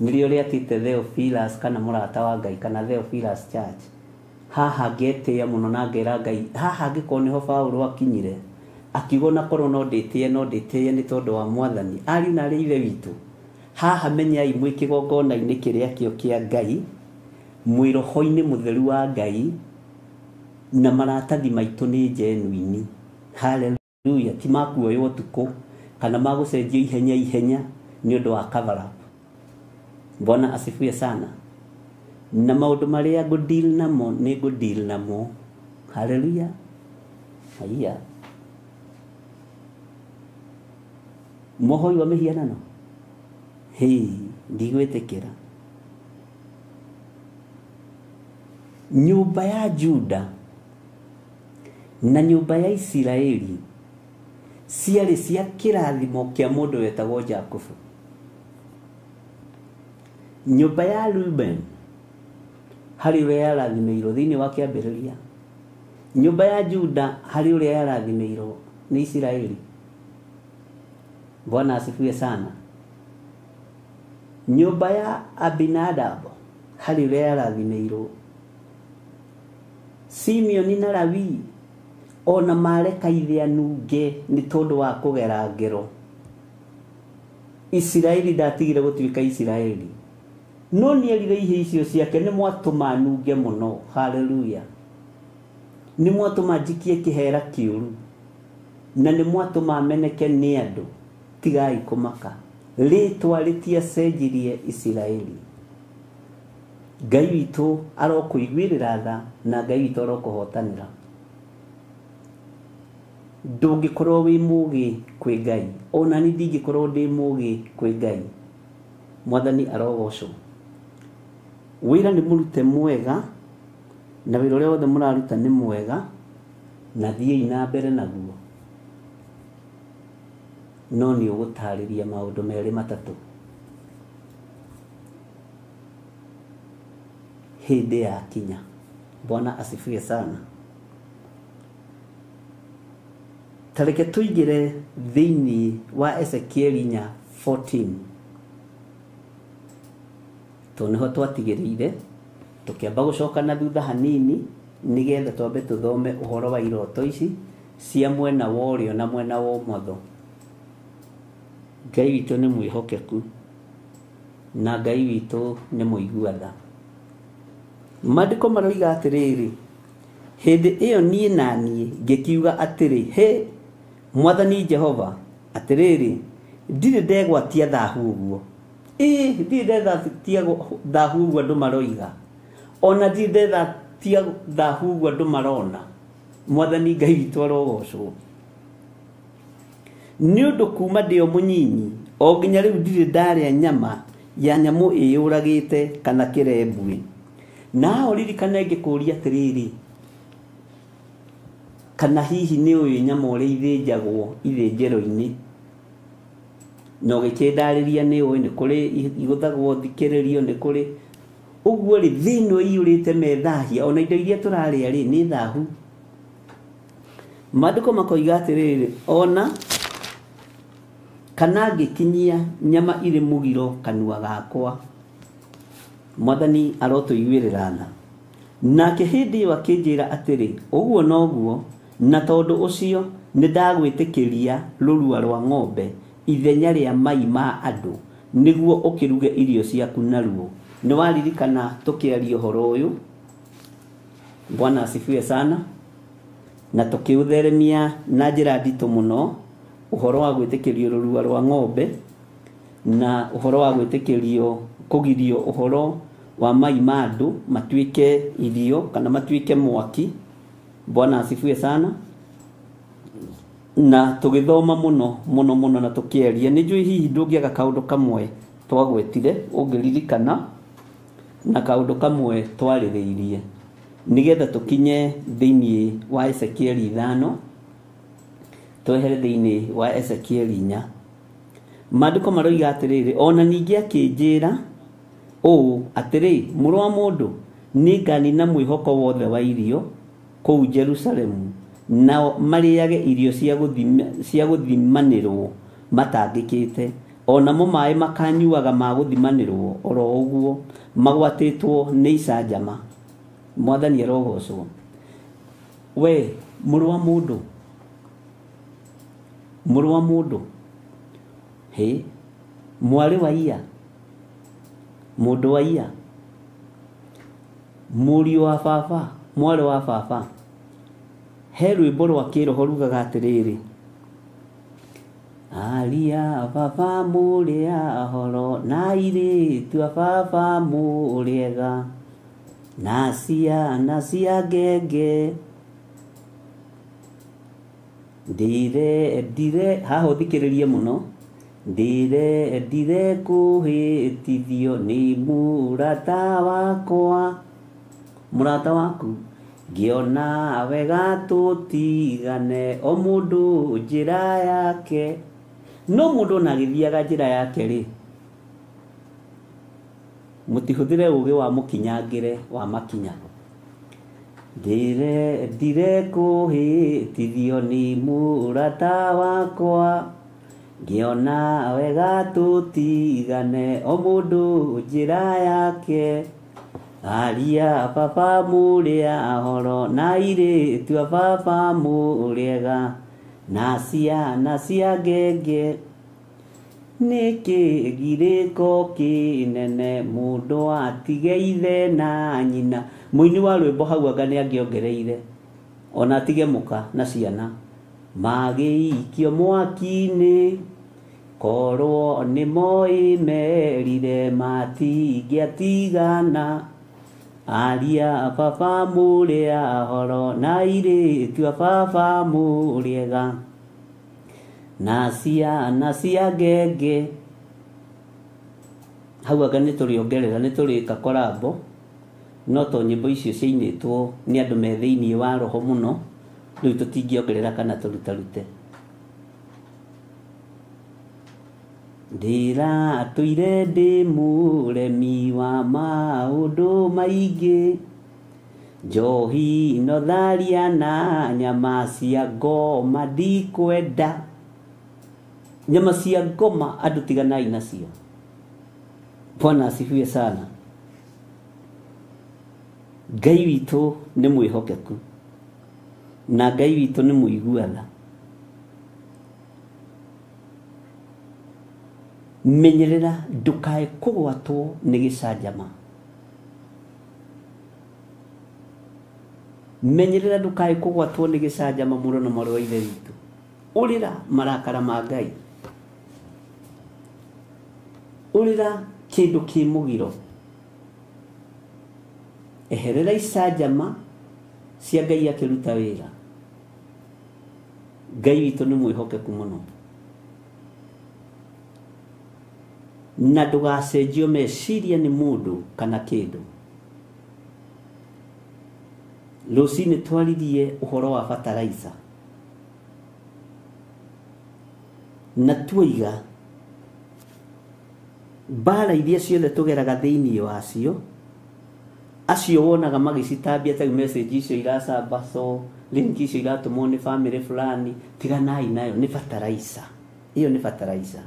nĩrĩo rĩakĩte Theophilus kana Mũrata wa Ngai kana Theophilus Church. Haha ngetĩĩa mũno na ngera Ngai, haha angĩkorwo nĩho Paũlũ akinyire, akiuga ona korwo no ndĩtĩe, no ndĩtĩe nĩ tondũ wa Mwathani. Ariũ na arĩ ithe witũ, haha menyai mwĩ kĩgongona-inĩ kĩrĩa kĩo kĩa Ngai, mwĩ roho-inĩ mũtheru wa Ngai, na maratathi maitũ nĩ genuine. Hallelujah. Ti makuoywo ũtukũ kana magũcenjio ihenya ihenya nĩ ũndũ wa cover up. Bwana asifiwe sana. Na maũndũ marĩa ngũ deal namo nĩ ngũ deal namo. Hallelujah. Haiya. Mohoi wa mĩhianano, hĩ, ndigwĩtĩkĩra. Nyũmba ya Juda na nyũmba ya Isiraeli ciarĩ cia kĩrathimo kĩa mũndũ wetagwo Jakubu. Nyũmba ya Reuben harĩ ũrĩa yarathimĩirwo thĩinĩ wa kĩambĩrĩria. Nyũmba ya Juda harĩ ũrĩa yarathimĩirwo nĩ Isiraeli. Bwana asifiwe sana. Nyũmba ya Abinadab harĩ ũrĩa yarathimĩirwo. Simeoni na Lawi ona mareka ithe anunge nĩ tondũ wa kũgera ngero. Isiraeli ndatigire gũtuĩka Isiraeli, no nĩerire ihĩ icio ciake nĩ mwatũma nunge mũno. Hallelujah. Nĩ mwatũma njikie kĩhera kĩũru, na nĩ mwatũma meneke nĩ andũ. Tigai kũmaka, rĩtwa rĩtiacenjirie Isiraeli. Ngai witũ arokũiguĩrĩra tha na Ngai witũ arokũhotanĩra. Ndũngĩkorwo wĩ mũgĩ kwĩ Ngai, ona niĩ ndingĩkorwo ndĩ mũgĩ kwĩ Ngai. Mwathani arogocwo. Wĩra nĩ mũrute mwega, na wĩra ũrĩa wothe mũraruta nĩ mwega, na thiĩi na mbere naguo. No nĩ ũgũtarĩria maũndũ merĩ matatũ hĩndĩ ya kinya. Bwana asifiwe sana. Tareke tũingĩre thĩinĩ wa Ezekieli 4:14, tondũ nĩho twatigĩrĩire, tũkĩamba gũcoka na thutha hanini nĩgetha twambe tũthome ũhoro wa iroto ici, cia mwena wa ũrĩo na mwena wa ũmotho. Ngai witũ nĩ mwĩhokeku na Ngai witũ nĩ mũigua tha. Maandĩko maroiga atĩrĩrĩ, hĩndĩ ĩyo niĩ na niĩ ngĩkiuga atĩrĩ, hĩ Mwathani Jehova, atĩrĩrĩ, ndirĩ ndegwatia thahu ũguo. Ĩĩ, ndirĩ ndegwatia thahu ũguo andũ maroiga, ona ndirĩ ndegwatia thahu ũguo andũ marona. Mwathani Ngai witũ arogocwo. Nĩ ũndũ kuma ndĩ o mũnyinyi o nginya rĩu ndirĩ ndarĩa nyama ya nyamũ ĩyũragĩte kana kĩrembwe. Na ũririkane ngĩkũria atĩrĩrĩ, kana hihi nĩ ũĩ nyama ũrĩa ithĩnjagwo ithĩnjĩro-inĩ? Na ũgĩkĩndarĩria nĩ ũĩ nĩ kũrĩ igũthagwo thikĩrĩrio, nĩ kũrĩ ũguo rĩ, thĩ ĩno ĩiyũrĩte methahia, ona indo iria tũrarĩa rĩ nĩ thahu. Maandĩko makoiga atĩrĩrĩ, ona kana ngĩkinyia nyama irĩ mũgiro kanua gakwa. Mwathani arotũiguĩrĩra tha. Nake hĩndĩ ĩyo akĩnjĩra atĩrĩ, ũguo noguo, na tondũ ũcio nĩndagwĩtĩkĩria rũrua rwa ng'ombe ithenya rĩa mai ma andũ, nĩguo ũkĩruge irio ciaku naruo. Nĩ waririkana tũkĩaria ũhoro ũyũ? Bwana asifiwe sana. Na tũkĩũtheremia na njĩra nditũ mũno ũhoro wa gwĩtĩkĩrio rũrua rwa ng'ombe na ũhoro wa gwĩtĩkĩrio kũgirio ũhoro wa mai ma andũ matuĩke irio kana matuĩke mwaki. Bwana asifiwe sana. Na tũgĩthoma mũno mũno mũno na tũkĩaria. Nĩ njũĩ hihi ndũngĩaga kaũndũ kamwe twagwetire ũngĩririkana na kaũndũ kamwe twarĩrĩirie nĩgetha tũkinye thĩinĩ wa Ezekieli 5 twehere thĩinĩ wa Ezekieli 4. Maandĩko maroiga atĩrĩrĩ, ona ningĩ akĩnjĩra ũũ atĩrĩ, mũrũ wa mũndũ, nĩnganina mwĩhoko wothe wa irio kũu Jerusalemu, nao marĩage irio cia gũthimanĩrwo matangĩkĩte, onamo maĩ makanyuaga ma gũthimanĩrwo oro ũguo magwatĩtwo nĩ icanjama. Mwathani arogocwo. We mũrũ wa mũndũ, mũrũ wa mũndũ, hĩ mwarĩ wa iya, mũndũ wa iya, mũriũ wa baba, mwarĩ wa baba, he rwĩmbo rwa kĩroho rugaga atĩrĩrĩ, aria baba mũrĩ ahoro na airĩtu a baba mũrĩega na ciana cia ngenge ndire haha ũthikĩrĩrie mũno, ndire kũhĩtithio nĩ mũrata wakwa, mũrata waku, ngĩona wega tũtigane o mũndũ njĩra yake. No mũndũ ona agĩthiaga njĩra yake rĩ, mũtihũthĩre ũũgĩ wa mũkinyangĩre wa makinya. Ndire kũhĩtithio nĩ mũrata wakwa, ngĩona wega tũtigane o mũndũ njĩra yake, aria baba mũrĩ ahoro na airĩtu a baba mũrĩega na ciana cia ngenge. Nĩkĩ girĩko kĩnene mũndũ atige ithe na nyina. Mũini wa rwĩmbo hau anga nĩ angĩongereire ona atige mũka na ciana magĩikio mwaki-inĩ, korwo nĩ moĩ merire matingĩatigana. Aria baba mũrĩ ahoro na airĩtu a baba mũrĩega na ciana cia ngenge. Hau anga nĩ tũrĩongerera, nĩ tũrĩka korambo, no to nyĩmbo icio ciainĩtwo nĩ andũ me thĩinĩ wa roho mũno, rĩu tũtingĩongerera kana tũrutarute. Ndĩratũire ndĩ mũremi wa maũndũ maingĩ, njohi no tharia na nyama cia ngoma ndikwenda. Nyama cia ngoma andũ tiganai nacio. Bwana asifiwe sana. Ngai witũ nĩ mwĩhokeku. Na Ngai witũ nĩ mũigua tha. Menyerera ndukae kũgwatwo nĩ gĩcanjama. Menyerera ndukae kũgwatwo nĩ gĩcanjama mũno na mwarĩ wa ithe witũ. Ũrĩra marakara ma Ngai. Ũrĩra kĩndũ kĩ mũgiro. Eherera icanjama cia Ngai akĩruta wĩra. Ngai witũ nĩ mwĩhokeku mũno. Na ndũgacenjio meciria nĩ mũndũ kana kĩndũ. Rũcinĩ twaririe ũhoro wa bataraitha. Na tuoiga mbara iria ciothe tũgeraga thĩinĩ wacio, acio wonaga magĩcitambia ta message icio iracambaco, link icio iratũmwo nĩ family fulani, tiganai nayo, nĩ bataraitha. Ĩyo nĩ bataraitha.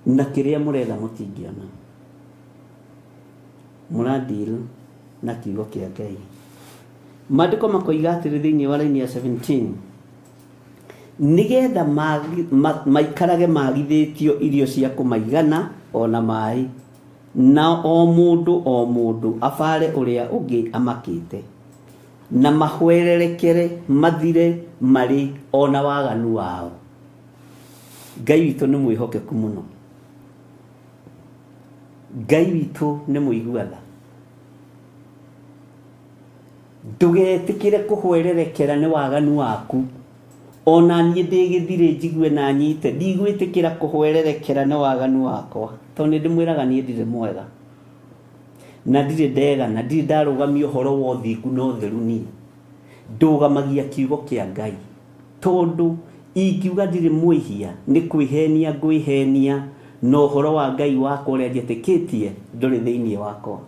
Na kĩrĩa mũretha mũtingĩona. Mũradeal na kiugo kĩa Ngai. Maandĩko makoiga atĩrĩ thĩinĩ wa line ya 17, nĩgetha maikarage magithĩtio irio cia kũmaigana ona maĩ, na o mũndũ abare ũrĩa ũngĩ amakĩte, na mahwererekere mathire marĩ ona waganu wao. Ngai witũ nĩ mwĩhokeku mũno. Ngai witũ nĩ mũigua tha. Ndũgetĩkĩre kũhwererekera nĩ waganu waku. Ona niĩ ndĩ gĩthirĩ njigue na nyite, ndigwĩtĩkĩra kũhwererekera nĩ waganu wakwa, tondũ nĩ ndĩmwĩraga niĩ ndirĩ mwega na ndirĩ ndega na ndirĩ ndarũgamia ũhoro wa ũthingu na ũtheru. Niĩ ndũgamagia kiugo kĩa Ngai, tondũ ingiuga ndirĩ mwĩhia nĩ kwĩhenia ngwĩhenia, na ũhoro wa Ngai wakwa ũrĩa njĩtĩkĩtie ndũrĩ thĩinĩ wakwa.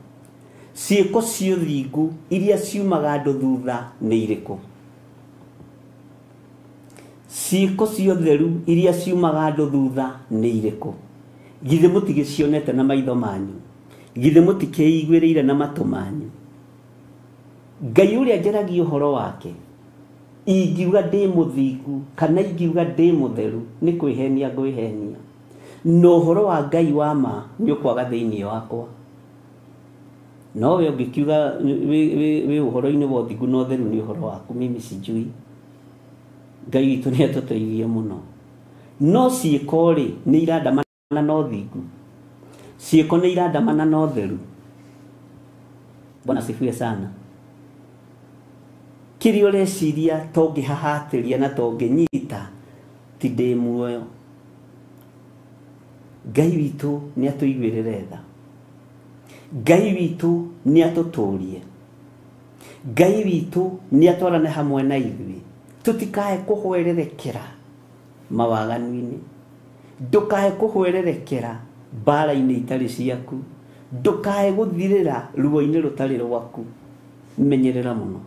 Ciĩko cia ũthingu iria ciumaga andũ thutha nĩ irĩkũ? Ciĩko cia ũtheru iria ciumaga andũ thutha nĩ irĩkũ? Githĩ mũtigĩcionete na maitho manyu? Githĩ mũtikĩiguĩrĩire na matũ manyu? Ngai ũrĩa njaragia ũhoro wake, ingiuga ndĩ mũthingu kana ingiuga ndĩ mũtheru, nĩ kwĩhenia ngwĩhenia, na ũhoro wa Ngai wa ma nĩ ũkwaga thĩinĩ wakwa. No we ũngĩkiuga wĩ ũhoro-inĩ wa ũthingu na ũtheru nĩ ũhoro waku, mimi sijui. Ngai witũ nĩ atũteithie mũno. No ciĩko rĩ, nĩ irandamana na ũthingu, ciĩko nĩ irandamana na ũtheru. Bwana asifiwe sana. Kĩrĩa ũreciria tongĩhahatĩria na tongĩnyita, ti ndĩ muoyo. Ngai witũ nĩ atũiguĩrĩre tha. Ngai witũ nĩ atũtũrie. Ngai witũ nĩ atwarane hamwe na ithuĩ. Tũtikae kũhwererekera mawaganu-inĩ, ndũkae kũhwererekera mbara-inĩ itarĩ ciaku, ndũkae gũthirĩra ruo-inĩ rũtarĩ rwaku. Menyerera mũno.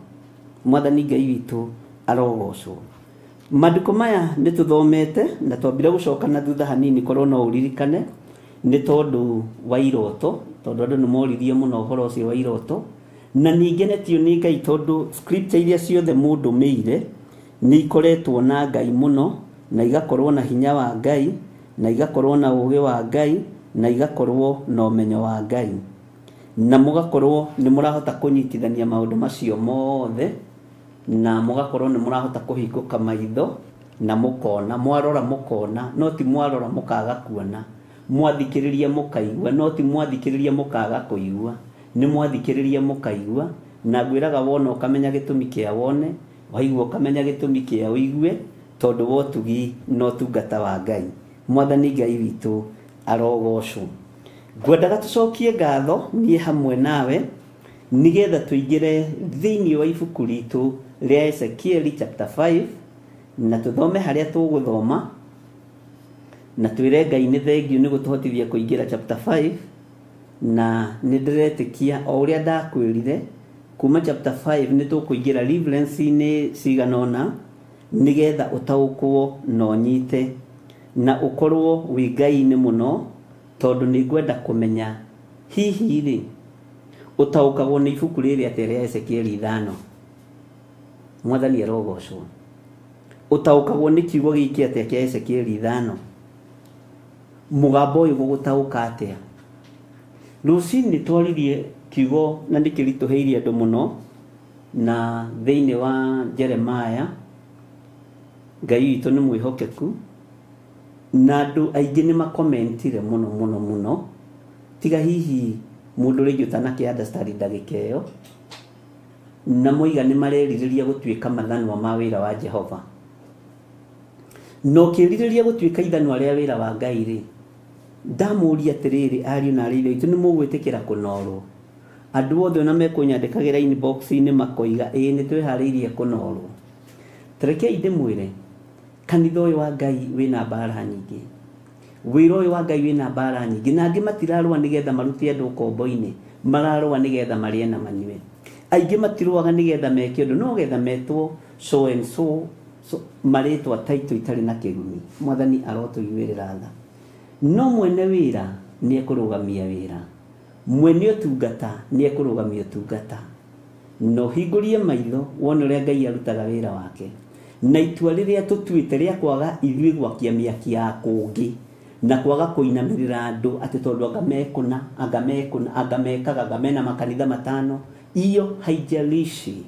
Mwathani Ngai witũ arogocwo. Maandĩko maya nĩ tũthomete na twambire gũcoka na thutha hanini korwo no ũririkane, nĩ tondũ wa iroto, tondũ andũ nĩ moririe mũno ũhoro ũcio wa iroto. Na ningĩ nĩ Ngai tondũ scripture iria ciothe mũndũ mĩire nĩ ikoretwo na Ngai mũno, na igakorwo na hinya wa Ngai, na igakorwo na ũũgĩ wa Ngai, na igakorwo na ũmenyo wa Ngai, na mũgakorwo nĩ mũrahota kũnyitithania maũndũ macio mothe, na mũgakorwo nĩ mũrahota kũhingũka maitho na mũkona, mwarora mũkona, no ti mwarora mũkaga kuona, mwathikĩrĩria mũkaigua, no ti mwathikĩrĩria mũkaga kũigua, nĩ mwathikĩrĩria mũkaigua. Na ngwĩraga wona ũkamenya gĩtũmi kĩa wone, waigua ũkamenya gĩtũmi kĩa ũigue, tondũ wa ũtugi na ũtungata wa Ngai. Mwathani Ngai witũ arogocwo. Ngwendaga tũcokie ngatho niĩ hamwe nawe, nĩgetha tũingĩre thĩinĩ wa ibuku ritũ rĩa Ezekieli chapter 5, na tũthome harĩa tũgũthoma, na twĩre Ngai nĩ thengiũ nĩ gũtũhotithia kũingĩra chapter 5. Na nĩ ndĩretĩkia o ũrĩa ndakwĩrire kuma chapter 5 nĩ tũkũingĩra reference-inĩ cigana ũna, nĩgetha ũtaũkwo na ũnyite na ũkorwo wĩ Ngai-inĩ mũno, tondũ nĩ ngwenda kũmenya hihi rĩ ũtaũkagwo nĩ ibuku rĩrĩ atĩa rĩa Ezekieli 5. Mwathani arogocwo. Ũtaũkagwo nĩ kiugo gĩkĩ atĩa kĩa Ezekieli 5? Mũgambo ũyũ gũgũtaũka atĩa? Rũcinĩ twaririe kiugo na nĩ kĩritũhĩirie andũ mũno, na thĩinĩ wa Jeremiah Ngai witũ nĩ mwĩhokeku, na andũ aingĩ nĩ makomentire mũno mũno mũno, tiga hihi mũndũ rĩngĩ ũtanakĩ understand ndagĩka ĩyo, na moiga nĩ marerirĩria gũtuĩka mathanwa ma wĩra wa Jehova. Na ũkĩrirĩria gũtuĩka ithanwa rĩa wĩra wa Ngai rĩ, ndamũria atĩrĩrĩ, ariũ na arĩ ithe witũ, nĩ mũgwĩtĩkĩra kũnorwo? Andũ othe ona mekũnyandĩkagĩra inbox-inĩ makoiga ĩĩ nĩ twĩharĩirie kũnorwo. Tarekei ndĩmwĩre, kanitha ũyũ wa Ngai wĩna mbara nyingĩ, wĩra ũyũ wa Ngai wĩna mbara nyingĩ, na angĩ matirarũa nĩgetha marute andũ ũkombo-inĩ, mararũa nĩgetha marĩe na manyue. Aingĩ matirũaga nĩgetha meke ũndũ, no getha metwo so and so, so marĩtwa taitũ itarĩ na kĩguni. Mwathani arotũiguĩrĩra tha. No mwene wĩra nĩ ekũrũgamia wĩra, mwene ũtungata nĩ ekũrũgamia ũtungata. Na ũhingũrie maitho wone ũrĩa Ngai arutaga wĩra wake. Na itua rĩrĩa tũtuĩte rĩa kwaga ithuĩ gwakia mĩaki ya kũngĩ na kwaga kũinamĩrĩra andũ atĩ tondũ anga mekũna, anga mekũna, anga mekaga, anga mena makanitha matano, iyo haijalishi.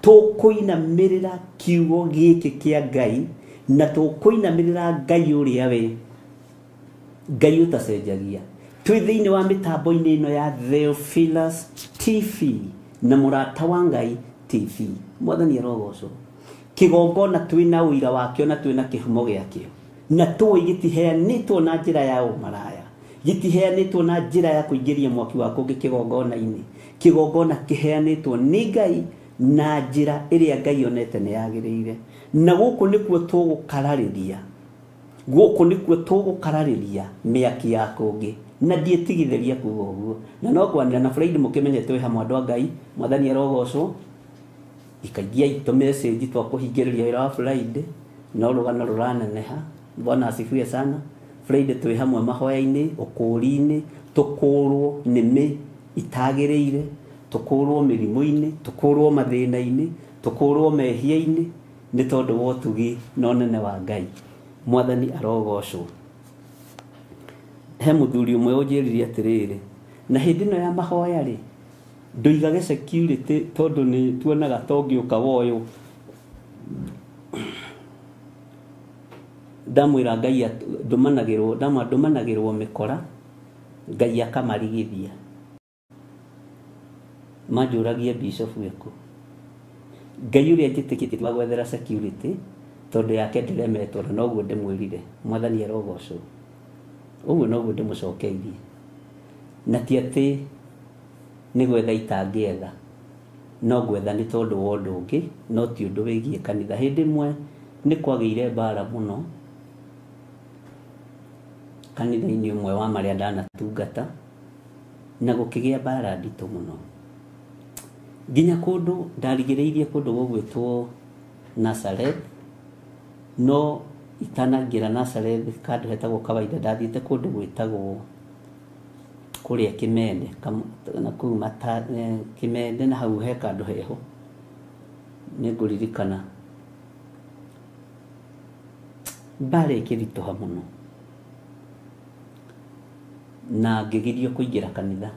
Tũkũinamĩrĩra kiugo gĩkĩ kĩa Ngai, na tũkũinamĩrĩra Ngai ũrĩa we Ngai ũtacenjagia. Twĩ thĩinĩ wa mĩtambo-inĩ ĩno ya Theophilus TV na Mũrata wa Ngai TV. Mwathani arogocwo. Kĩgongona twĩna ũira wakĩo na twĩna kĩhumo gĩakĩo, na tũĩ gĩtiheanĩtwo na njĩra ya ũmaraya, gĩtiheanĩtwo na njĩra ya kũingĩria mwaki wa kũngĩ kĩgongona-inĩ. Kĩgongona kĩheanĩtwo nĩ Ngai na njĩra ĩrĩa Ngai onete nĩ yagĩrĩire. Na gũkũ nĩkuo tũgũkararĩria, gũkũ nĩkuo tũgũkararĩria mĩaki ya kũngĩ, na ndiĩtigithĩria kuga ũguo. Na no kwanĩra na Friday mũkĩmenye twĩ hamwe andũ a Ngai. Mwathani arogocwo. Ikaingia itũ message twa kũhingĩrĩria wĩra wa Friday, no rũgano rũraneneha. Bwana asifiwe sana. Friday twĩ hamwe mahoya-inĩ, ũkũũri-inĩ, tũkũũrwo nĩmĩ itagĩrĩire, tũkũũrwo mĩrimũ-inĩ, tũkũũrwo mathĩna-inĩ, tũkũũrwo mehia-inĩ, nĩ tondũ wa ũtugi na ũnene wa Ngai. Mwathani arogocwo. He mũthuri ũmwe ũnjĩrire atĩrĩrĩ, na hĩndĩ ĩno ya mahoya rĩ, ndũigage security tondũ nĩ tuonaga ta ũngĩũka woywo. Ndamwĩra Ngai ndũmanagĩrwo, ndũmanagĩrwo mĩkora, Ngai akamarigithia. Manjũragie bishop ĩkũ. Ngai ũrĩa njĩtĩkĩtie wa gwethera security tondũ yake ndĩremetwo, na noguo ndĩmwĩrire. Mwathani arogocwo. Ũguo noguo ndĩmũcokeirie. Na ti atĩ nĩ gwetha itangĩetha, no gwetha nĩ tondũ wa ũndũ ũngĩ, no ti ũndũ wĩgiĩ kanitha. Hĩndĩ ĩmwe nĩ kwagĩire mbara mũno kanitha-inĩ ũmwe wa marĩa ndanatungata, na gũkĩgĩa mbara nditũ mũno, nginya kũndũ ndarigĩrĩirie kũndũ gũgwĩtwo Nazareth. No itanaingĩra Nazareth kandũ hetagwo kawaida, ndathiĩte kũndũ gwĩtagwo kũrĩa Kĩmende, na kũu Kĩmende, na hau he kandũ heho nĩngũririkana. Mbara ĩkĩritũha mũno na ngĩgirio kũingĩra kanitha,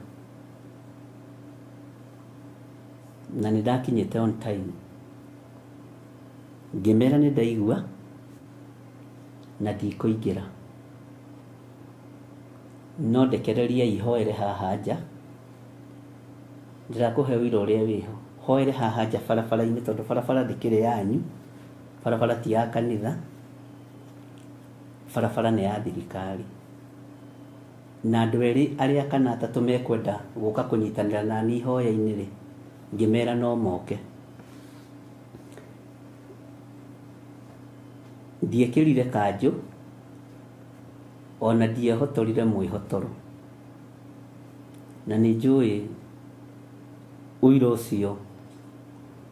na nĩ ndakinyĩte on time. Ngĩmera nĩ ndaigua na ndikũingĩra, no ndekereria ihoere haha nja. Ndĩrakũhe ũira ũrĩa wĩho, hoere haha nja barabara-inĩ, tondũ barabara ndĩkĩrĩ yanyu, barabara ti ya kanitha, barabara nĩ ya thirikari. Na andũ erĩ arĩa kana atatũ mekwenda gũka kũnyitanĩra nani ihoya-inĩ rĩ, ngĩmera no moke. Ndiekĩrire kanjũ, ona ndiehotorire mwĩhotoro, na nĩ njũĩ ũira ũcio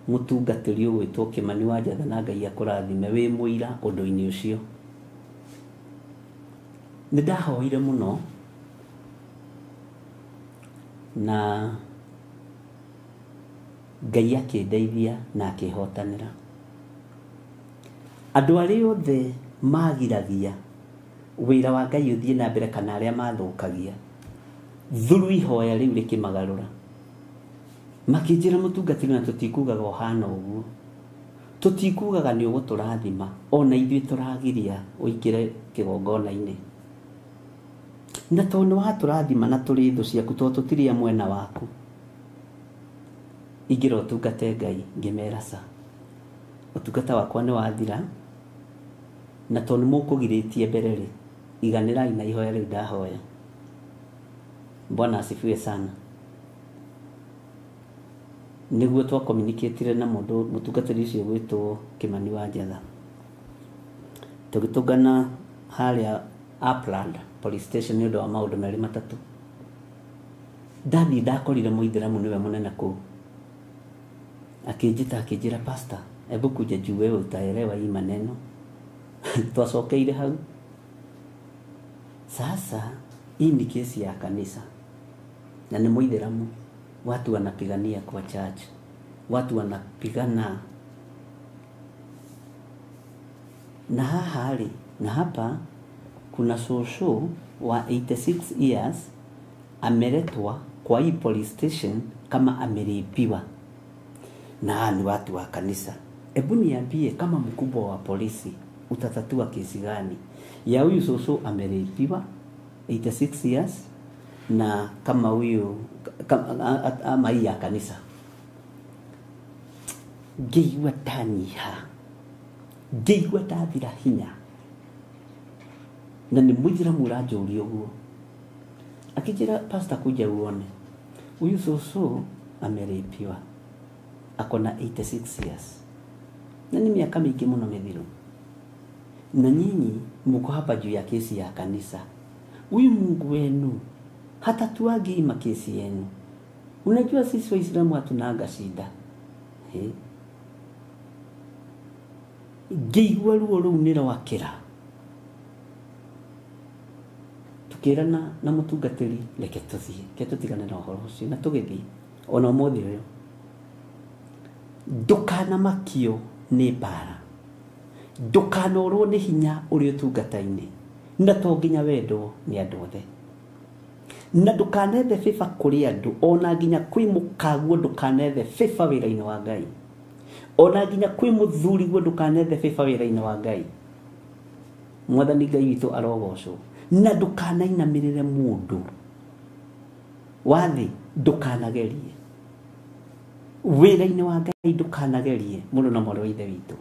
mũtungatĩri ũgwĩtwo Kĩmani wa Njatha, na Ngai akũrathime wĩ mũira ũndũ-inĩ ũcio. Nĩ ndahoire mũno na Ngai akĩndeithia na akĩhotanĩra. Andũ arĩa othe magiragia wĩra wa Ngai ũthiĩ na mbere kana arĩa mathũkagia, thuru ihoya rĩu rĩkĩmagarũra. Makĩnjĩra mũtungatĩri na tũtikugaga ũhana ũguo, tũtikugaga nĩ ũgũtũrathima, ona ithuĩ tũragiria ũingĩre kĩgongona-inĩ. Na tondũ nĩ watũrathima na tũrĩ thũ ciaku, tondũ tũtirĩ a mwena waku, ingĩra ũtungate Ngai. Ngĩmera ca, ũtungata wakwa nĩ wathira, na tondũ nĩ mũkũgirĩtie mbere rĩ, iganĩrai na ihoya rĩu ndahoya. Bwana asifiwe sana. Nĩguo twakomunicatire na mũndũ mũtungatĩri ũcio gwĩtwo Kĩmani wa Njatha. Tũgĩtũngana harĩa Upland police station nĩ ũndũ wa maũndũ merĩ matatũ. Ndathiĩ ndakorire mũithĩramu nĩwe mũnene kũu. Akĩnjĩta akĩnjĩra, pastor, hebu kuja juu wewe utaelewa hii maneno. Twacokeire hau. Sasa hii ni kesi ya kanisa na ni muithiramu, watu wanapigania kwa church, watu wanapigana na haha rĩ, na hapa kuna shosho wa 86 years ameletwa kwa hii police station kama ameripiwa, na hawa ni watu wa kanisa. Hebu niambie, kama mkubwa wa polisi utatatua kesi gani ya huyu shosho ameripiwa 86 years na kama huyu ama hii ya kanisa? Ngĩigua ndanyiha, ngĩigua ndathira hinya, na nĩ mũithĩramu ũranjũria ũguo. Akĩnjĩra, pastor, kuja uone huyu shosho ameripiwa, ako na 86 years na ni miaka mĩingĩ mũno mĩthiru, na nyinyi mko hapa juu ya kesi ya kanisa. Huyu Mungu wenu hatatuagi makesi yenu. Unajua sisi Waislamu hatunaga shida. He? Ngĩigua ruo rũu nĩ rwakĩra. Tukĩrana na mũtungatĩri, reke tũthiĩ, reke tũtigane na ũhoro ũcio, na tũgĩthiĩ ona ũmũthĩ ũyũ. Ndũkanamakio nĩ mbara, ndũkanorwo nĩ hinya ũrĩ ũtungata-inĩ, na to nginya wendwo nĩ andũ othe, na ndũkanethe favor kũrĩ andũ, ona nginya kwĩ mũkaguo ndũkanethe favor wĩra-inĩ wa Ngai, ona nginya kwĩ mũthuriguo ndũkanethe favor wĩra-inĩ wa Ngai. Mwathani Ngai witũ arogocwo. Na ndũkanainamĩrĩre mũndũ wa thĩ, ndũkanagerie wĩra-inĩ wa Ngai, ndũkanagerie mũndũ na mwarĩ wa ithe witũ,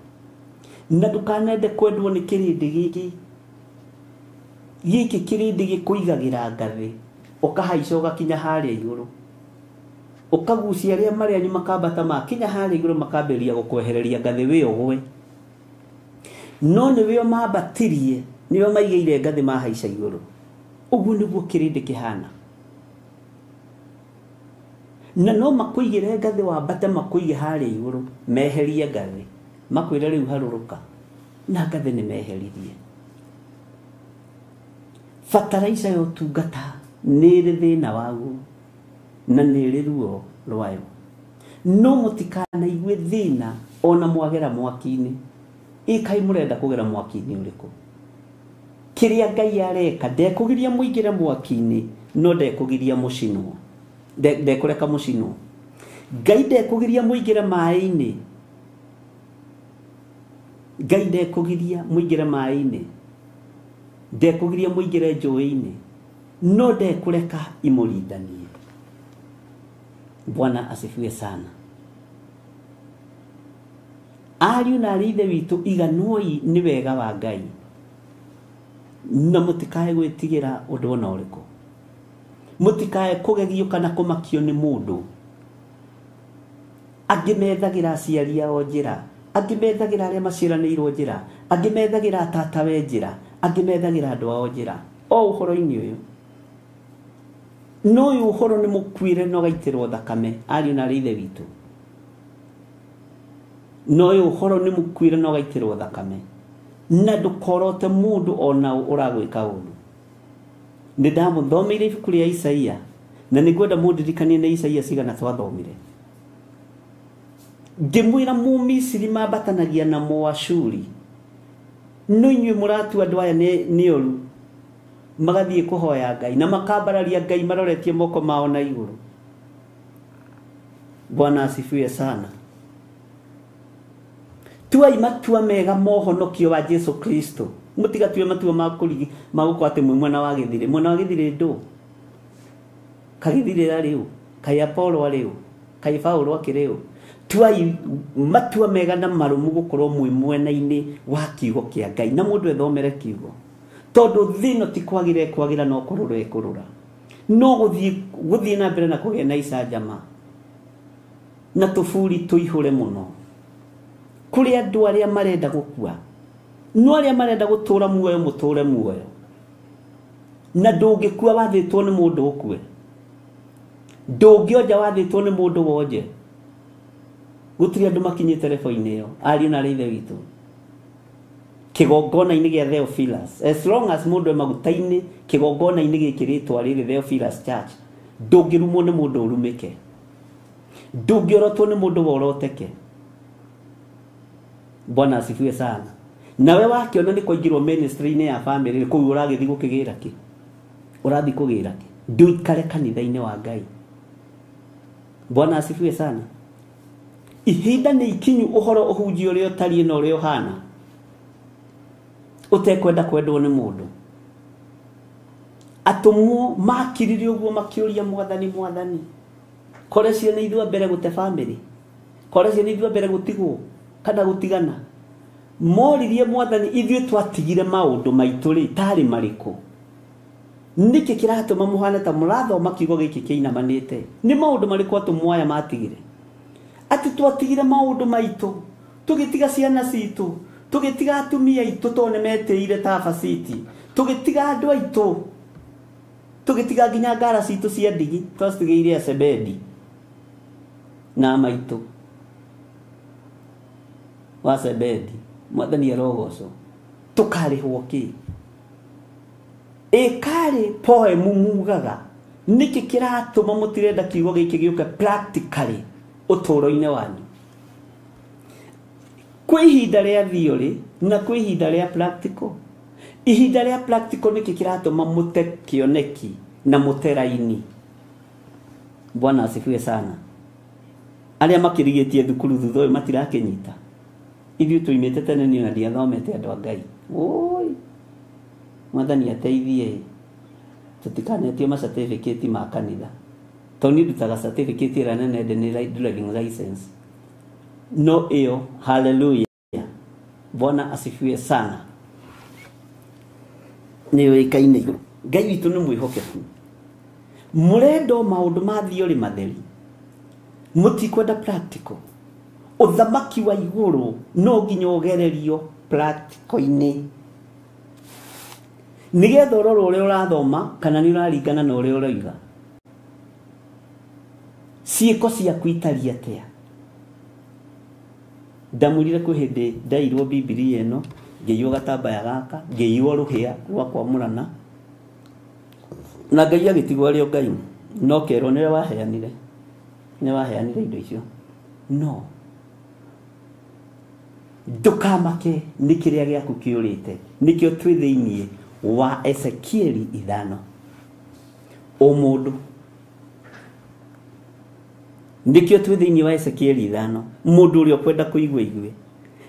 na ndũkanende kwendwo nĩ kĩrĩndĩ gĩkĩ gĩkĩ kĩrĩndĩ gĩkũigagĩra ngathĩ, ũkahaica ũgakinya harĩa igũrũ, ũkagucia arĩa marĩ anyu makambata makinya harĩa igũrũ, makambĩrĩria gũkwehereria ngathĩ wĩ ũgwe, no nĩwe mambatirie, nĩwe maigĩire ngathĩ mahaica igũrũ. Ũguo nĩguo kĩrĩndĩ kĩhana. Na no makũigĩre ngathĩ wambate, makũige harĩa igũrũ, meherie ngathĩ, makwĩre rĩu harũrũka, na ngathĩ nĩ meheririe. Bataraica ya ũtungata nĩ ĩrĩ thĩna waguo na nĩ ĩrĩ ruo rwayo, no mũtikanaigue thĩna ona mwagera mwaki-inĩ. Ĩkai mũrenda kũgera mwaki-inĩ ũrĩkũ? Kĩrĩa Ngai areka, ndekũgiria mũingĩre mwaki-inĩ, no ndekũgiria mũcinwo, ndekũreka mũcinwo. Ngai ndekũgiria mũingĩre maĩ-inĩ, Ngai ndekũgiria mũingĩre maĩ-inĩ, ndekũgiria mũingĩre njũĩ-inĩ, no ndekũreka imũrindanie. Bwana asifiwe sana. Ariũ na arĩ ithe witũ, iganwoi nĩ wega wa Ngai, na mũtikae gwĩtigĩra ũndũ ona ũrĩkũ, mũtikae kũgegio kana kũmakio nĩ mũndũ. Angĩ methagĩra aciari ao njĩra, angĩ methagĩra arĩa maciaranĩirwo njĩra, angĩ methagĩra tatawe njĩra, angĩ methagĩra andũ ao njĩra. O ũhoro-inĩ ũyũ, no ũyũ ũhoro nĩ mũkuĩre na ũgaitĩrwo thakame, ariũ na arĩ ithe witũ. No ũyũ ũhoro nĩ mũkuĩre na ũgaitĩrwo thakame, na ndũkorote mũndũ ona ũragwĩka ũru. Nĩ ndamũthomeire ibuku rĩa Isaia, na nĩ ngwenda mũndirikanie nĩ Isaia cigana twathomire. Ngĩmwĩra Mũmisiri mambatanagia na Mũashuri, no inyuĩ mũratua andũ aya nĩ oru, magathiĩ kũhoya Ngai na makambararia Ngai maroretie moko mao na igũrũ. Bwana asifiwe sana. Tuai matua mega mohonokio wa Jesu Kristo. Mũtigatue matua ma kũrigi ma gũkorwo atĩ mwĩ mwena wa gĩthirĩ. Mwena wa gĩthirĩ ndũ? Kagĩthirĩ arĩ ũ? Kaĩ Apollo arĩ ũ? Kaĩ Paulo akĩrĩ ũ? Tuai matua mega na marũmu gũkorwo mwĩ mwena-inĩ wa kiugo kĩa Ngai, na mũndũ ethomere kiugo, tondũ thĩ ĩno ti kwagĩra ĩkwagĩra no kũrũra ĩkũrũra, no gũthiĩ na mbere na kũgĩa na icanjama na tũburi tũihũre mũno. Kũrĩ andũ arĩa marenda gũkua, no arĩa marenda gũtũra muoyo mũtũre muoyo, na ndũngĩkua wathĩtwo nĩ mũndũ ũkue, ndũngĩonja wathĩtwo nĩ mũndũ wonje. Gũtirĩ andũ makinyĩte rebo-inĩ ĩyo, ariũ na arĩ ithe witũ, kĩgongona-inĩ gĩa Theophilus. As long as mũndũ e maguta-inĩ kĩgongona-inĩ gĩkĩ rĩtwa rĩrĩ Theophilus Church, ndũngĩrumwo nĩ mũndũ ũrumĩke, ndũngĩorotwo nĩ mũndũ woroteke. Bwana asifiwe sana. Nawe wakĩona nĩ kũingĩrwo ministry-inĩ ya family kũu, ũragĩthiĩ gũkĩgĩra kĩ? Ũrathiĩ kũgĩra kĩ? Ndũikare kanitha-inĩ wa Ngai. Bwana asifiwe sana. Ihinda nĩ ikinyu ũhoro ũhunjie ũrĩa ũtariĩ na ũrĩa ũhana, ũtekwenda kwendwo nĩ mũndũ. Atũmwo makirire ũguo makĩũria Mwathani, Mwathani, kore ciana ithuĩ mbere gũte family, kore ciana ithuĩ mbere gũtigwo kana gũtigana. Moririe Mwathani, ithuĩ twatigire maũndũ maitũ rĩ tarĩ marĩkũ? Nĩkĩ kĩratũma mũhane ta mũrathoma kiugo gĩkĩ kĩinamanĩte? Nĩ maũndũ marĩkũ atũmwo aya matigire? Atĩ twatigire maũndũ maitũ, tũgĩtiga ciana citũ, tũgĩtiga atumia aitũ tondũ nĩmetĩire ta baciti, tũgĩtiga andũ aitũ, tũgĩtiga nginya ngara citũ cia ndigi twacitigĩire Asebedi na maitũ wa Sebedi. Mwathani arogocwo. Tũkarĩhwo kĩ? Ĩkarĩ poem mugaga. Nĩkĩ kĩratũma mũtirenda kiugo gĩkĩ gĩũke practically ũtũũro-inĩ wanyu? Kwĩ ihinda rĩa theory na kwĩ ihinda rĩa practical. Ihinda rĩa practical nĩkĩ kĩratũma mũte kĩoneki na mũte raini? Bwana asifiwe sana. Arĩa makĩrigĩtie thukuru thutha ũyũ matirakĩnyita. Ithuĩ tuimĩte tene niĩ ona ndiathomete andũ a Ngai. Oi, Mwathani ateithie tũtikanetio ma certificate ma kanitha, tondũ niĩ ndutaga certificate ĩrĩa nene ndĩ nĩ driving license. No ĩyo, haleluya, Bwana asifiwe sana, nĩ yũĩkaine igũrũ. Ngai witũ nĩ mwĩhokeku. Mũrenda o maũndũ ma theory matheri, mũtikwenda practical. Ũthamaki wa igũrũ no nginya ũgererio practical-inĩ, nĩgetha ũrore ũrĩa ũrathoma kana nĩ ũraringana na ũrĩa ũroiga. Ciĩko ciaku itariĩ atĩa? Ndamwĩrire kwĩ hĩndĩ ndairwo Bibilia ĩno, ngĩiywo gatambaya gaka, ngĩiywo rũhĩa rwa kwamũrana, na Ngai agĩtigwo arĩ o Ngai, no kerwo nĩwe waheanire, nĩwe waheanire indo icio. No ndũkamake nĩ kĩrĩa gĩaku kĩũrĩte. Nĩkĩo twĩ thĩiniĩ wa Ezekieli 5. Ũmũndũ nĩkĩo twĩ thĩiniĩ wa Ezekieli 5. Mũndũ ũrĩa ũkwenda kũigua igue,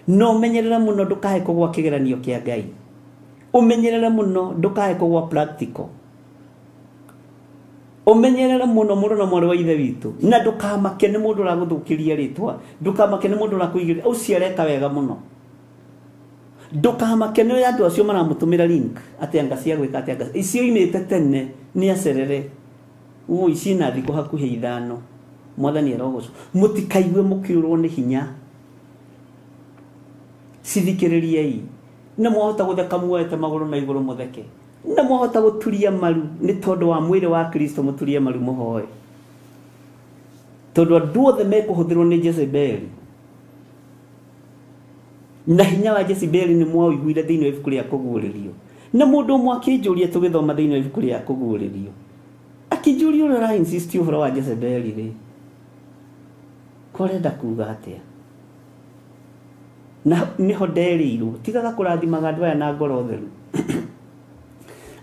no ũmenyerere mũno ndũkae kũgwa kĩgeranio kĩa Ngai. Ũmenyerere mũno ndũkae kũgwa practical. Ũmenyerere mũno mũndũ na mwarĩ wa ithe witũ, na ndũkamake nĩ mũndũ ũragũthũkĩria rĩtwa, ndũkamake nĩ mũndũ ũrakũigĩrĩra ũcio areka wega mũno. Ndũkamake nĩ andũ acio maramũtũmĩra link atĩ anga cia gwĩka atĩ anga icio imĩte tene nĩ acerere. Ũ ici na thikũ hakuhĩ 5. Mwathani arogocwo. Mũtikaigue mũkĩũrwo nĩ hinya. Cithikĩrĩriei. Na mwahota gũtheka muoete magũrũ na igũrũ mũtheke, na mwahota gũturia maru nĩ tondũ wa mwĩrĩ wa Kristo, mũturie maru mũhoe, tondũ andũ othe mekũhũthĩrwo nĩ Jezebeli. Na hinya wa Jezebeli nĩ mwaũiguire thĩinĩ wa ibuku rĩa kũguũrĩrio. Na mũndũ ũmwe akĩnjũria tũgĩthoma thĩinĩ wa ibuku rĩa kũguũrĩrio, akĩnjũria ũrĩa ũra insist ũhoro wa Jezebeli rĩ, ko ũrenda kuga atĩa? Na niho nderĩirwo tigaga kũrathimaga andũ aya na ngoro theru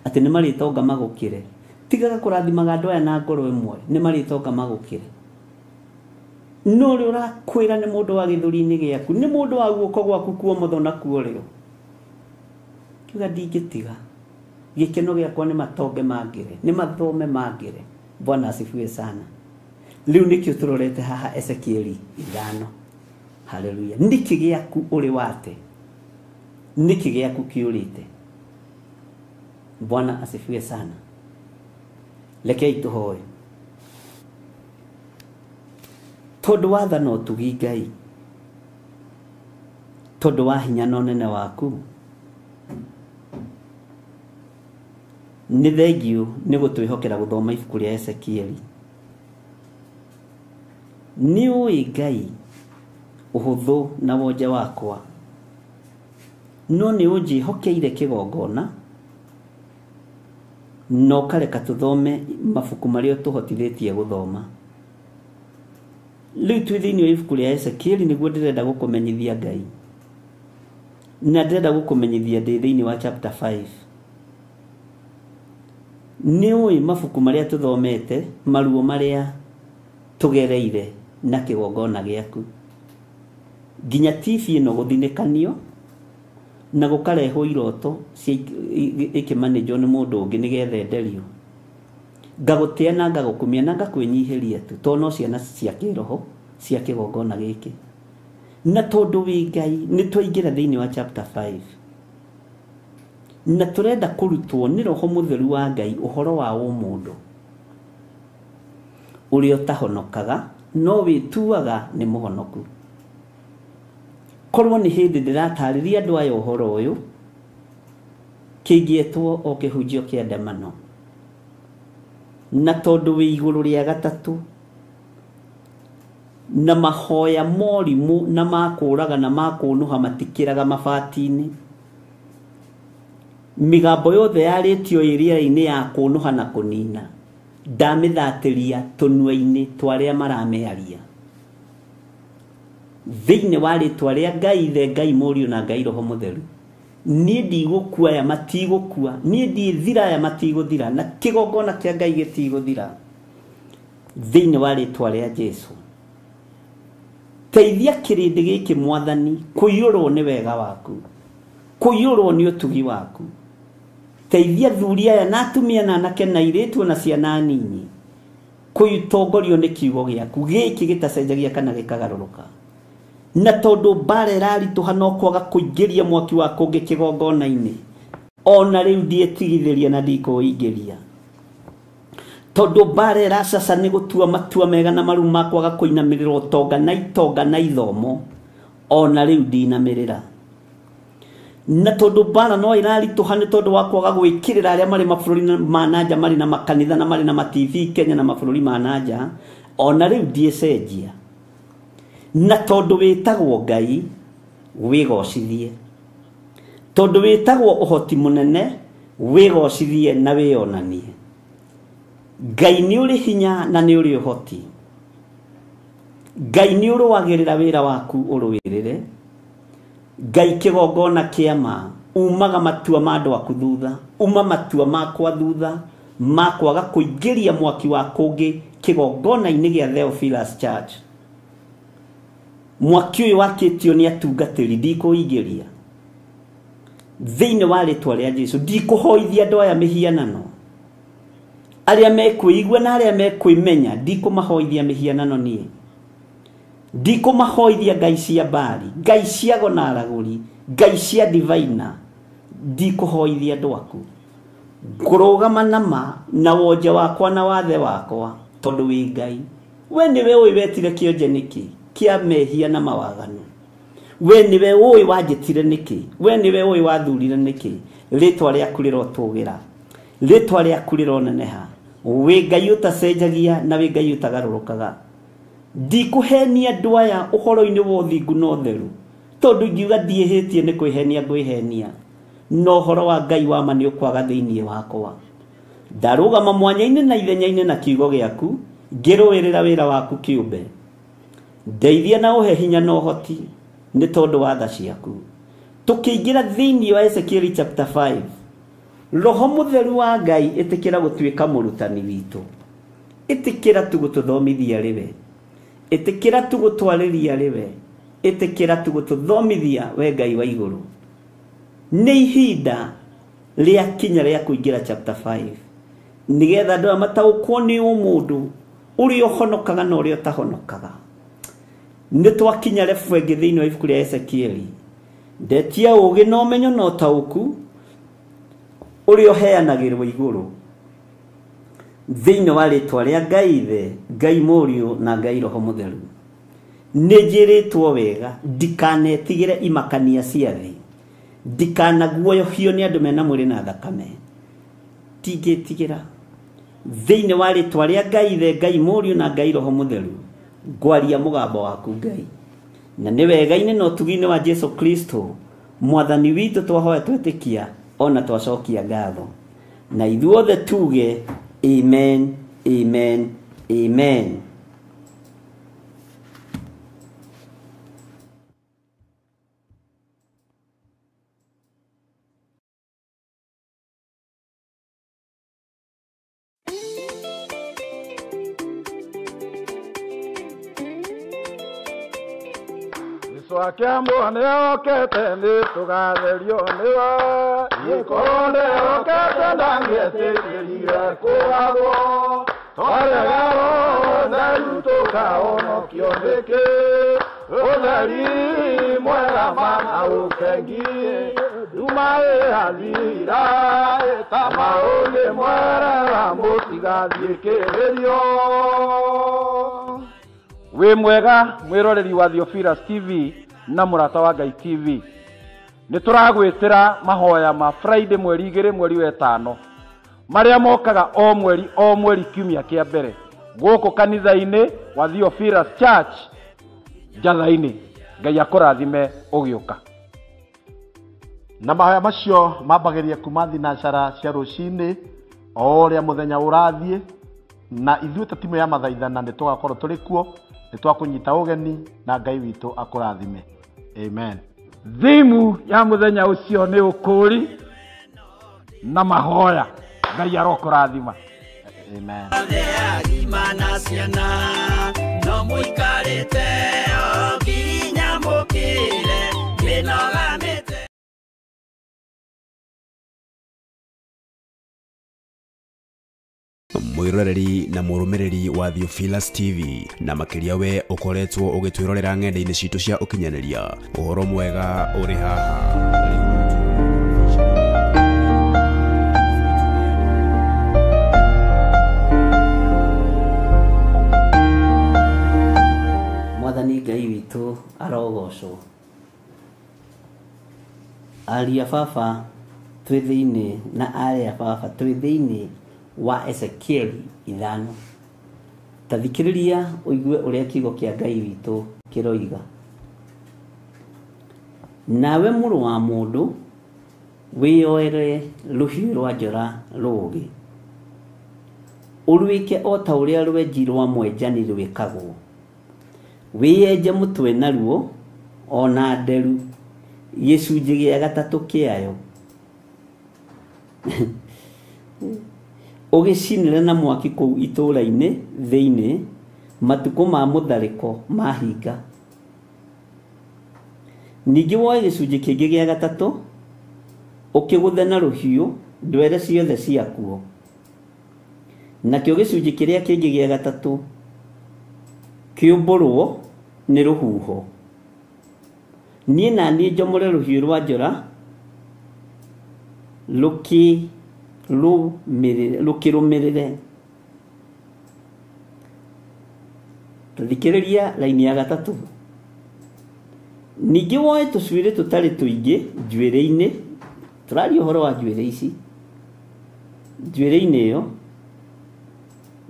atĩ nĩ marĩtonga magũkĩre. Tigaga kũrathimaga andũ aya na ngoro ĩmwe nĩ marĩtonga magũkĩre. No ũrĩa ũrakwĩra nĩ mũndũ wa gĩthũri-inĩ gĩaku, nĩ mũndũ wa guoko gwaku kuomotho na kuorĩo. Kiuga ndingĩtiga gĩkeno gĩakwa nĩ matonge mangĩre, nĩ mathome mangĩre. Bwana asifiwe sana. Rĩu nĩkĩo tũrorete haha Ezekieli 5. Haleluya. Nĩkĩ gĩaku ũrĩ wate? Nĩkĩ gĩaku kĩũrĩte? Bwana asifiwe sana. Rekei tũhoe. Tondũ watha na ũtugi Ngai, tondũ wa hinya na ũnene waku, nĩ thengiũ nĩ gũtwĩhokera gũthoma ibuku rĩa Ezekieli. Nĩ ũĩ Ngai ũhũthũ na wonje wakwa, no nĩ ũnjĩhokeire kĩgongona na ũkareka tũthome mabuku marĩa tũhotithĩtie gũthoma. Rĩu twĩ thĩinĩ wa ibuku rĩa Ezekieli nĩguo ndĩrenda gũkũmenyithia Ngai, na ndĩrenda gũkũmenyithia ndĩ thĩinĩ wa chapter 5. Nĩ ũĩ mabuku marĩa tũthomete, maruo marĩa tũgereire na kĩgongona gĩaku, nginya TV ĩno gũthinĩkanio na gũkarehwo iroto ĩkĩmanĩnjwo nĩ mũndũ ũngĩ nĩgetha enderio. Ngagũtĩa na ngagũkumia na ngakwĩnyihĩria tu, tondũ no ciana cia kĩroho cia kĩgongona gĩkĩ. Na tondũ wĩ Ngai nĩ twaingĩra thĩinĩ wa chapter 5 na tũrenda kũrutwo nĩ Roho Mũtheru wa Ngai ũhoro wa ũmũndũ ũrĩa ũtahonokaga no wĩtuaga nĩ mũhonoku. Korwo nĩ hĩndĩ ndĩratarĩria andũ aya ũhoro ũyũ, kĩngĩetwo o kĩhunjio kĩa ndemano. Na tondũ wĩ igũrũ rĩa gatatũ na mahoya morimũ na makũraga na makũnũha matikĩraga mabati-inĩ, mĩgambo yothe yarĩtio ĩ rĩera-inĩ ya kũnũha na kũnina ndamĩthatĩria tũnua-inĩ twa arĩa maramĩaria. Thĩinĩ wa rĩtwa rĩa Ngai Ithe, Ngai Mũriũ na Ngai Roho Mũtheru, niĩ ndigũkua aya matigũkua, niĩ ndithira aya matigũthira, na kĩgongona kĩa Ngai gĩtigũthira. Thĩinĩ wa rĩtwa rĩa Jesũ, teithia kĩrĩndĩ gĩkĩ Mwathani kũiyũrwo nĩ wega waku, kũiyũrwo nĩ ũtugi waku. Teithia athuri aya na atumia na anake na airĩtu na ciana nini kũitongorio nĩ kiugo gĩaku gĩkĩ gĩtacenjagia kana gĩkagarũrũka. Na tondũ mbara ĩraritũha no kwaga kũingĩria mwaki wa kũngĩ kĩgongona-inĩ, ona rĩu ndietigithĩria na ndikũingĩria. Tondũ mbara ĩracaca nĩ gũtua matua mega na maru ma kwaga kũinamĩrĩra ũtonga na itonga na ithomo, ona rĩu ndinamĩrĩra. Na tondũ mbara no ĩraritũha nĩ tondũ wa kwaga gwĩkĩrĩra arĩa marĩ mabũrũri ma nanja, marĩ na makanitha na marĩ na ma TV Kenya na mabũrũri ma nanja, ona rĩu ndiecenjia. Na tondũ wĩtagwo Ngai wĩgocithie, tondũ wĩtagwo ũhoti mũnene wĩgocithie na wĩonanie. Ngai nĩ ũrĩ hinya na nĩ ũrĩ ũhoti. Ngai nĩ ũrũagĩrĩra wĩra waku ũrũĩrĩre. Ngai kĩgongona kĩa ma umaga matua ma andũ aku thutha, uma matua makwa thutha ma kwaga kũingĩria mwaki wa kũngĩ kĩgongona-inĩ gĩa Theophilus Church. Mwaki ũyũ wakĩtio nĩ atungatĩri ndikũingĩria. Thĩinĩ wa rĩtwa rĩa Jesũ ndikũhoithia andũ aya mĩhianano, arĩa mekwĩigua na arĩa mekwĩmenya ndikũmahoithia mĩhianano niĩ. Ndikũmahoithia ngai cia Baali, ngai cia ago na aragũri, ngai cia divaina, ndikũhoithia andũ aku. Ngũrũgama na ma na wonje wakwa na wathe wakwa, tondũ wĩ Ngai. We nĩwe ũĩ wetire kĩonje nĩkĩ kĩa mehia na mawaganu. We nĩwe ũĩ wanjĩtire nĩkĩ, we nĩwe ũĩ wathurire nĩkĩ. Rĩtwa rĩaku rĩrotũgĩra, rĩtwa rĩaku rĩroneneha. Wĩ Ngai ũtacenjagia na wĩ Ngai ũtagarũrũkaga. Ndikũhenia andũ aya ũhoro-inĩ wa ũthingu na ũtheru, tondũ ingiuga ndiĩhĩtie nĩ kwĩhenia ngwĩhenia, na ũhoro wa Ngai wa ma nĩ ũkwaga thĩinĩ wakwa. Ndarũgama mwanya-inĩ na ithenya-inĩ na kiugo gĩaku, ngĩrũĩrĩra wĩra waku kĩũmbe. Ndeithia na ũhe hinya na ũhoti. Nĩ tondũ wa tha ciaku. Tũkĩingĩra thĩinĩ wa Ezekiel chapter 5, Roho Mũtheru wa Ngai ĩtĩkĩra gũtuĩka mũrutani witũ. Ĩtĩkĩra tu gũtũthomithia rĩwe. Ĩtĩkĩra tu gũtwarĩria rĩwe. Ĩtĩkĩra tu gũtũthomithia we Ngai wa igũrũ. Nĩ ihinda rĩa kinya rĩa kũingĩra chapter 5 nĩgetha andũ aya mataũkwo nĩ ũmũndũ ũrĩa ũhonokaga na ũrĩa ũtahonokaga. Nĩ twakinya rebu ĩngĩ thĩinĩ wa ibuku rĩa Ezekieli. Ndetia ũũgĩ na ũmenyo na ũtaũku ũrĩa ũheanagĩrwo igũrũ thĩinĩ wa rĩtwa rĩa Ngai Ithe, Ngai Mũriũ na Ngai Roho Mũtheru. Nĩ njĩrĩtwo wega ndikanetigĩre imakania cia thĩ, ndikanaguoyohio nĩ andũ mena mwĩrĩ na thakame. Tingĩtigĩra thĩinĩ wa rĩtwa rĩa Ngai Ithe, Ngai Mũriũ na Ngai Roho Mũtheru. Ngwaria mũgambo waku Ngai, na nĩ wega-inĩ na ũtugi-inĩ wa Jesu Kristo mwathani witũ twahoya twetĩkia ona twacokia ngatho, na ithuothe tuge amen, amen, amen. Akiambo nĩokĩte nĩtũgatherio nĩwe. Gĩkorwo nĩokĩte ndangĩetĩkĩrire kũgagwo. Twarega ũtheru tũkahonokio nĩkĩ? Ũtheri mwega mana ũkengi. Nduma ĩrathira ĩta maũndĩ mwerera mũtigathiĩ kĩgerio. Wĩ mwega mwĩroreri wa Theophilus TV na Mũrata wa Ngai TV. Nĩ tũragwĩtĩra mahoya ma Friday mweri 2 mweri wa 5 marĩa mokaga o mweri o mweri kiumia kĩa mbere gũkũ kanitha-inĩ wa Theophilus Church Njatha-inĩ. Ngai akũrathime ũgĩũka. Na mahoya macio mambagĩrĩria kuma thinacara cia rũcinĩ o ũrĩa mũthenya ũrathiĩ, na ithuĩ ta timu ya mathaithana nĩ tũgakorwo tũrĩ kuo, nĩ twakũnyita ũgeni na Ngai witũ akũrathime. Amen. Thimu ya mũthenya ũcio nĩ ũkũũri na mahoya. Ngai arokũrathima. Amen. Agima ciana no mũikarĩte o nginya mũkĩre mĩnoga mĩte. Mwiroreri na mũrũmĩrĩri wa Theophilus TV na makĩria we ũkoretwo ũgĩtwĩrorera ng'enda-inĩ citũ cia ũkinyanĩria, ũhoro mwega ũrĩ haha. Mwathani Ngai witũ arogocwo. Aria baba twĩ thĩinĩ na arĩa baba twĩ thĩinĩ wa Ezekiel 5. Tathikĩrĩria ũigue ũrĩa kiugo kĩa Ngai witũ kĩroiga. Nawe mũrũ wa mũndũ, wĩyoere rũhiũ rwa njora rũũgĩ, ũrwĩke o ta ũrĩa rwenji rwa mwenjani rwĩkagwo. Wĩyenje mũtwe naruo ona nderu gĩcunjĩ gĩa gatatũ kĩayo, ũgĩcinĩre na mwaki kũu itũũra-inĩ thĩinĩ matukũ ma mũtharĩko mahinga. Ningĩ woe gĩcunjĩ kĩngĩ gĩa gatatũ ũkĩgũthe na rũhiũ ndwere ciothe ciakuo, nakĩo gĩcunjĩ kĩrĩa kĩngĩ gĩa gatatũ kĩũmbũrwo nĩ rũhuho. Niĩ na niĩ njomore rũhiũ rwa njora rũkĩrũmĩrĩre. Thikĩrĩria raini ya gatatũ. Ningĩ woe tũcuĩrĩ tũtarĩ tũingĩ njuĩrĩ-inĩ, tũraria ũhoro wa njuĩrĩ ici, njuĩrĩ-inĩ ĩyo,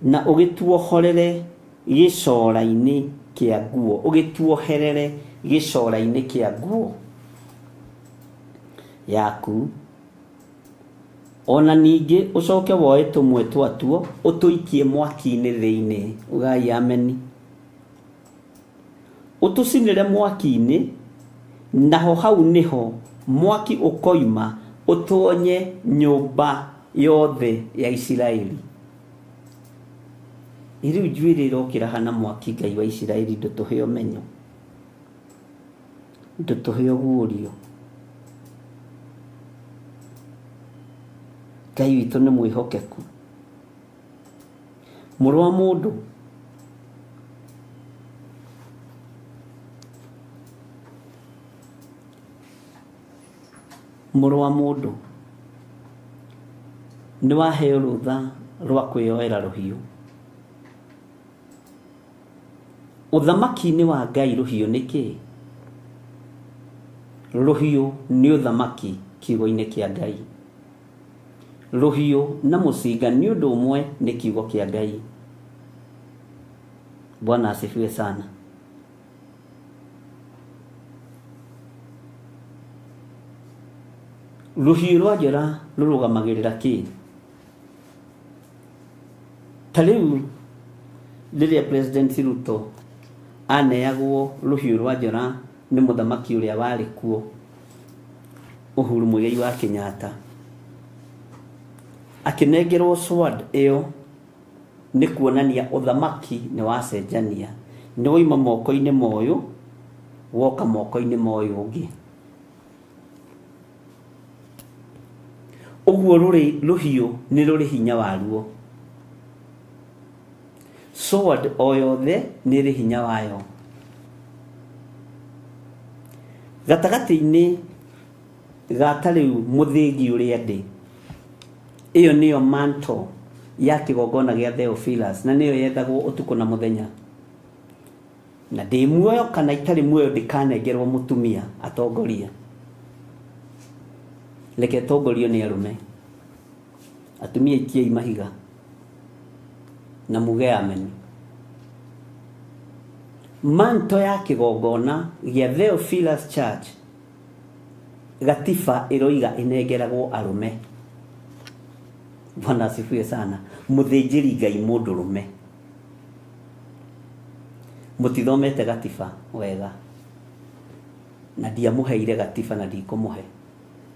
na ũgĩtuohorere gĩcora-inĩ kĩa nguo, ũgĩtuoherere gĩcora-inĩ kĩa nguo yaku. Ona ningĩ ũcoke woe tũmwe twatuo ũtũikie mwaki-inĩ thĩinĩ, ugai ameni. Ũtũcinĩre mwaki-inĩ Naho hau niho mwaki ukoima utonye nyumba yothe ya Isiraeli. Iriu njuĩrĩ ĩrokĩra hana mwaki Ngai wa Isiraeli ndũtũhe ũmenyo, ndũtũhe ũguũrio. Ngai witũ nĩ mwĩhokeku. Mũrũ wa mũndũ, mũrũ wa mũndũ, nĩ waheo rũtha rwa kwĩyoera rũhiũ. Ũthamaki-inĩ wa Ngai rũhiũ nĩ kĩĩ? Rũhiũ nĩ ũthamaki kiugo-inĩ kĩa Ngai. Rũhiũ na mũcinga nĩ ũndũ ũmwe nĩ kiugo kĩa Ngai. Bwana asifiwe sana. Rũhiũ rwa njora rũrũgamagĩrĩra kĩĩ? Ta rĩu rĩrĩa President Ruto aneagwo rũhiũ rwa njora nĩ mũthamaki ũrĩa warĩ kuo Uhuru Muigai wa Kenyatta, akĩnengerwo sword ĩyo nĩ kuonania ũthamaki nĩ wacenjania, nĩ wauma moko-inĩ ma ũyũ woka moko-inĩ ma ũyũ ũngĩ. Ũguo rũhiũ nĩ rũrĩ hinya waruo. Sword o yothe nĩ ĩrĩ hinya wayo. Gatagatĩ-inĩ ga ta rĩu mũthĩgi ũrĩa ndĩ, ĩyo nĩyo mantle ya kĩgongona gĩa Theophilus, na nĩyo yethagwo ũtukũ na mũthenya. Na ndĩ muoyo kana itarĩ muoyo ndikanengerwo mũtumia atongoria. Reke tongorio nĩ arũme. Atumia ikiai mahiga na muge amen. Manto ya kĩgongona gĩa Theophilus Church gatiba ĩroiga ĩnengeragwo arũme. Bwana asifiwe sana. Mũthĩnjĩri Ngai mũndũrũme. Mũtithomete gatiba wega, na ndiamũheire gatiba na ndikũmũhe.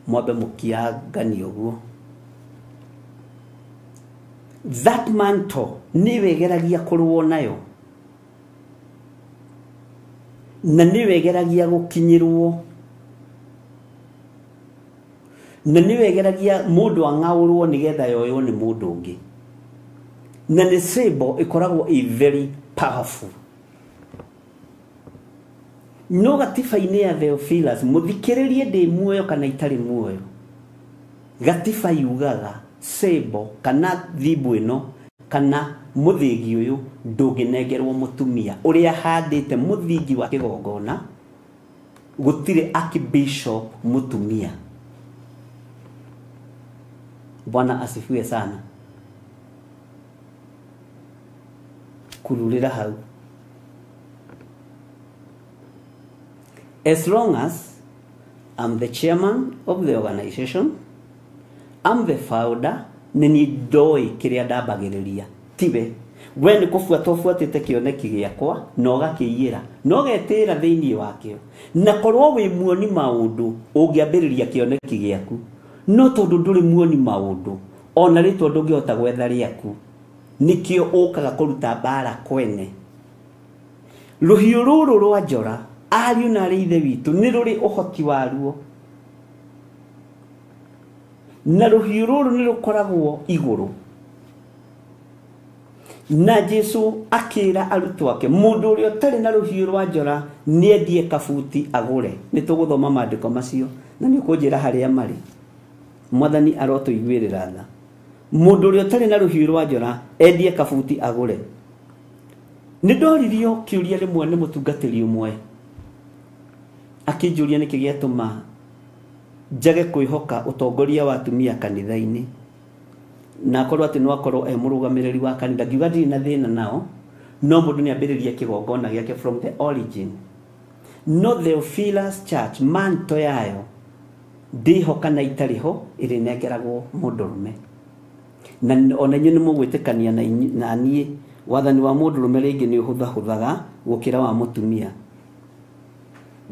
Mwambe mũkianganie ũguo. That mantle nĩwe ĩgeragia kũrũo nayo, na nĩwe ĩgeragia gũkinyĩrwo, na nĩwe ĩgeragia mũndũ ang'aũrwo nĩgetha yoywo nĩ mũndũ ũngĩ. Na nĩ symbol ĩkoragwo ĩ very powerful. No gatiba-inĩ ya Theophilus, mũthikĩrĩrie ndĩ muoyo kana itarĩ muoyo, gatiba yugaga symbol kana thimbu ĩno kana mũthĩgi ũyũ ndũngĩnengerwo mũtumia ũrĩa handĩte mũthingi wa kĩgongona. Gũtirĩ archbishop mũtumia. Bwana asifiwe sana. Kururĩra hau. As long as I'm the chairman of the organization, I'm the founder, nĩ niĩ ndoĩ kĩrĩa ndambagĩrĩria. Tiwe we nĩ kũbuata ũbuatĩte kĩoneki gĩakwa na ũgakĩiyĩra na ũgetĩĩra thĩinĩ wakĩo. Na korwo wĩ muoni maũndũ ũngĩambĩrĩria kĩoneki gĩaku, no tondũ ndũrĩ muoni maũndũ ona rĩtwa ndũngĩhota gwetha rĩaku, nĩkĩo ũkaga kũruta mbara kwene. Rũhiũ rũrũ rwa njora, ariũ na arĩ ithe witũ, nĩ rũrĩ ũhoti waruo. Na rũhiũ rũrũ nĩ rũkoragwo igũrũ. Na Jesu akĩra arutwo ake, mũndũ ũrĩa ũtarĩ na rũhiũ rwa njora nĩendie kabuti agũre. Nĩ tũgũthoma maandĩko macio na nĩ ũkũnjĩra harĩa marĩ. Mwathani arotũiguĩrĩra tha. Mũndũ ũrĩa ũtarĩ na rũhiũ rwa njora endie kabuti agũre. Nĩ ndoririo kĩũria rĩmwe nĩ mũtungatĩri ũmwe, akĩnjũria nĩkĩ gĩatũma njage kwĩhoka ũtongoria wa atumia kanitha-inĩ, na akorwo atĩ no akorwo e mũrũgamĩrĩri wa kanitha. Ngiuga ndirĩ na thĩna nao, no mũndũ nĩ ambĩrĩrie kĩgongona gĩake from the origin. No Theophilus Church manto yayo ndĩho kana itarĩ ho ĩrĩnengeragwo mũndũrũme. Na ona inyuĩ nĩ mũgwĩtĩkania na niĩ, wathani wa mũndũrũme rĩngĩ nĩ ũhũthahũthaga gũkĩra wa mũtumia.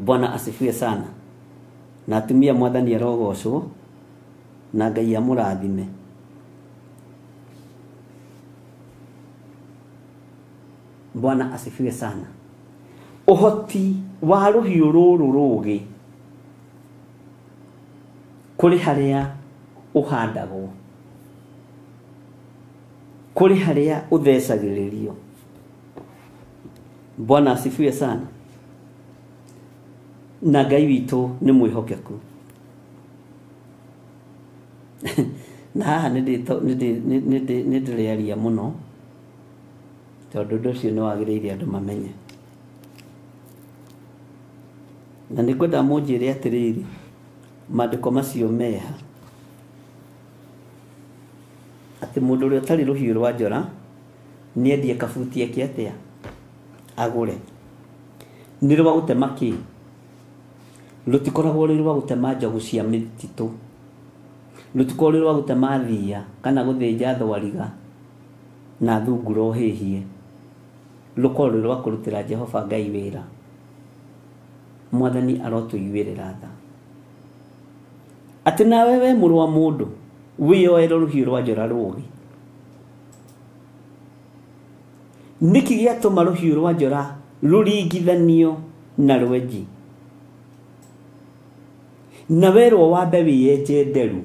Bwana asifiwe sana. Na atumia mwathani arogocwo na Ngai amũrathime. Bwana asifiwe sana. Ũhoti wa rũhiũ rũrũ rũgĩ kũrĩ harĩa ũhandagwo, kũrĩ harĩa ũthecagĩrĩrio. Bwana asifiwe sana. Na Ngai witũ nĩ mwĩhokeku. Na haha nĩ ndĩrĩaria mũno tondũ ũndũ ũcio nĩ wagĩrĩire andũ mamenye. Na nĩ ngwenda mũnjĩre atĩrĩrĩ, maandĩko macio meha atĩ mũndũ ũrĩa ũtarĩ rũhiũ rwa njora nĩendie kabuti eke atĩa agũre. Nĩ rwa gũtema kĩ? Rũtikoragwo rwĩ rwa gũtema njogu cia mĩtitũ, rũtikoragwo rwĩ rwa gũtema thiia kana gũthĩnja thwariga na thungura ũhĩhie. Rũkorwo rwĩ rwa kũrutĩra Jehova Ngai wĩra. Mwathani arotũiguĩrĩra tha. Atĩ nawe we mũrũ wa mũndũ wĩyoere rũhiũ rwa njora rũũgĩ. Nĩkĩ gĩatũma rũhiũ rwa njora rũringithanio na rwenji? Na werwo wambe wĩyenje nderu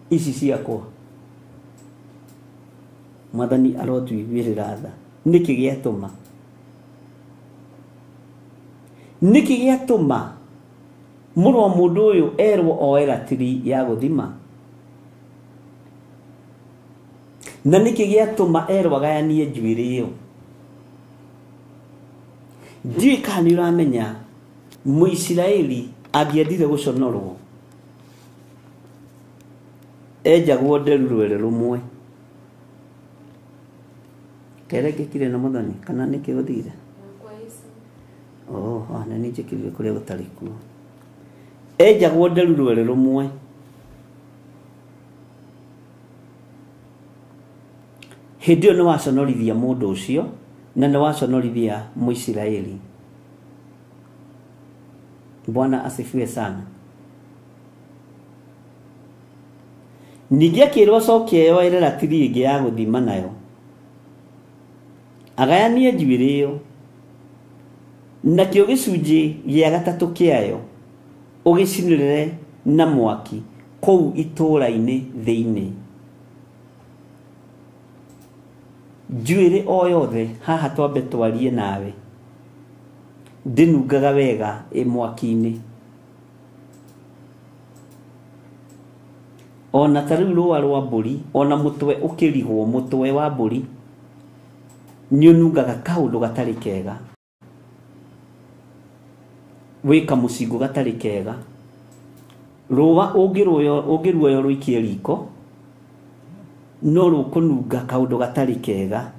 ici ciakwa. Mwathani arotũiguĩrĩra tha. Nĩkĩ gĩatũma? Nĩkĩ gĩatũma mũrũ wa mũndũ ũyũ erwo oe ratiri ya gũthima? Na nĩkĩ gĩatũma erwo agayanie njuĩrĩ ĩyo? Ndiũĩ kana nĩ ũramenya Mũisiraeli angĩendire gũconorwo enjagwo nderu rwere rũmwe. Kerengekire na Mwathani kana nĩkĩ gũthire? Oh, na nĩ njĩkĩrire kũrĩa gũtarĩ kuo. Enjagwo nderu rwere rũmwe. Hĩndĩ ĩyo nĩ waconorithia mũndũ ũcio na nĩ waconorithia Mũisiraeli. Bwana asifiwe sana. Ningĩ akĩrwo acoke eyoere ratiri ĩngĩ ya gũthima nayo, agayanie njuĩrĩ ĩyo, nakĩo gĩcunjĩ gĩa gatatũ kĩayo ũgĩcinĩrĩre na mwaki kũu itũũra-inĩ thĩinĩ. Njuĩrĩ o yothe haha twambe twarie nawe ndĩnungaga wega ĩ mwaki-inĩ. Ona ta rĩu rũa rwa mbũri, ona mũtwe ũkĩrigwo, mũtwe wa mbũri nĩ ũnungaga kaũndũ gatarĩ kega, wĩ kamũcingo gatarĩ kega. Rũa ũngĩruoya rũikie riko no rũkũnunga kaũndũ gatarĩ kega.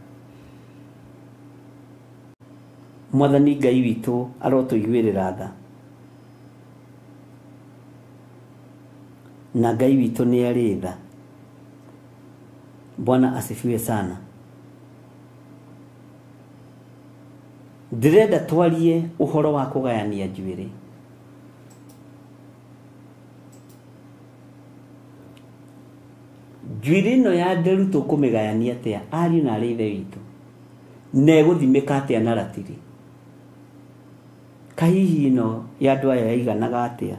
Mwathani Ngai witũ arotũiguĩrĩra tha. Na Ngai witũ nĩ arĩ tha. Bwana asifiwe sana. Ndĩrenda twarie ũhoro wa kũgayania njuĩrĩ. Njuĩrĩ ĩno ya nderu tũkũmĩgayania atĩa ariũ na arĩ ithe witũ? Na ĩgũthimĩka atĩa na ratiri? Kahihi ĩno ya andũ aya yaiganaga atĩa?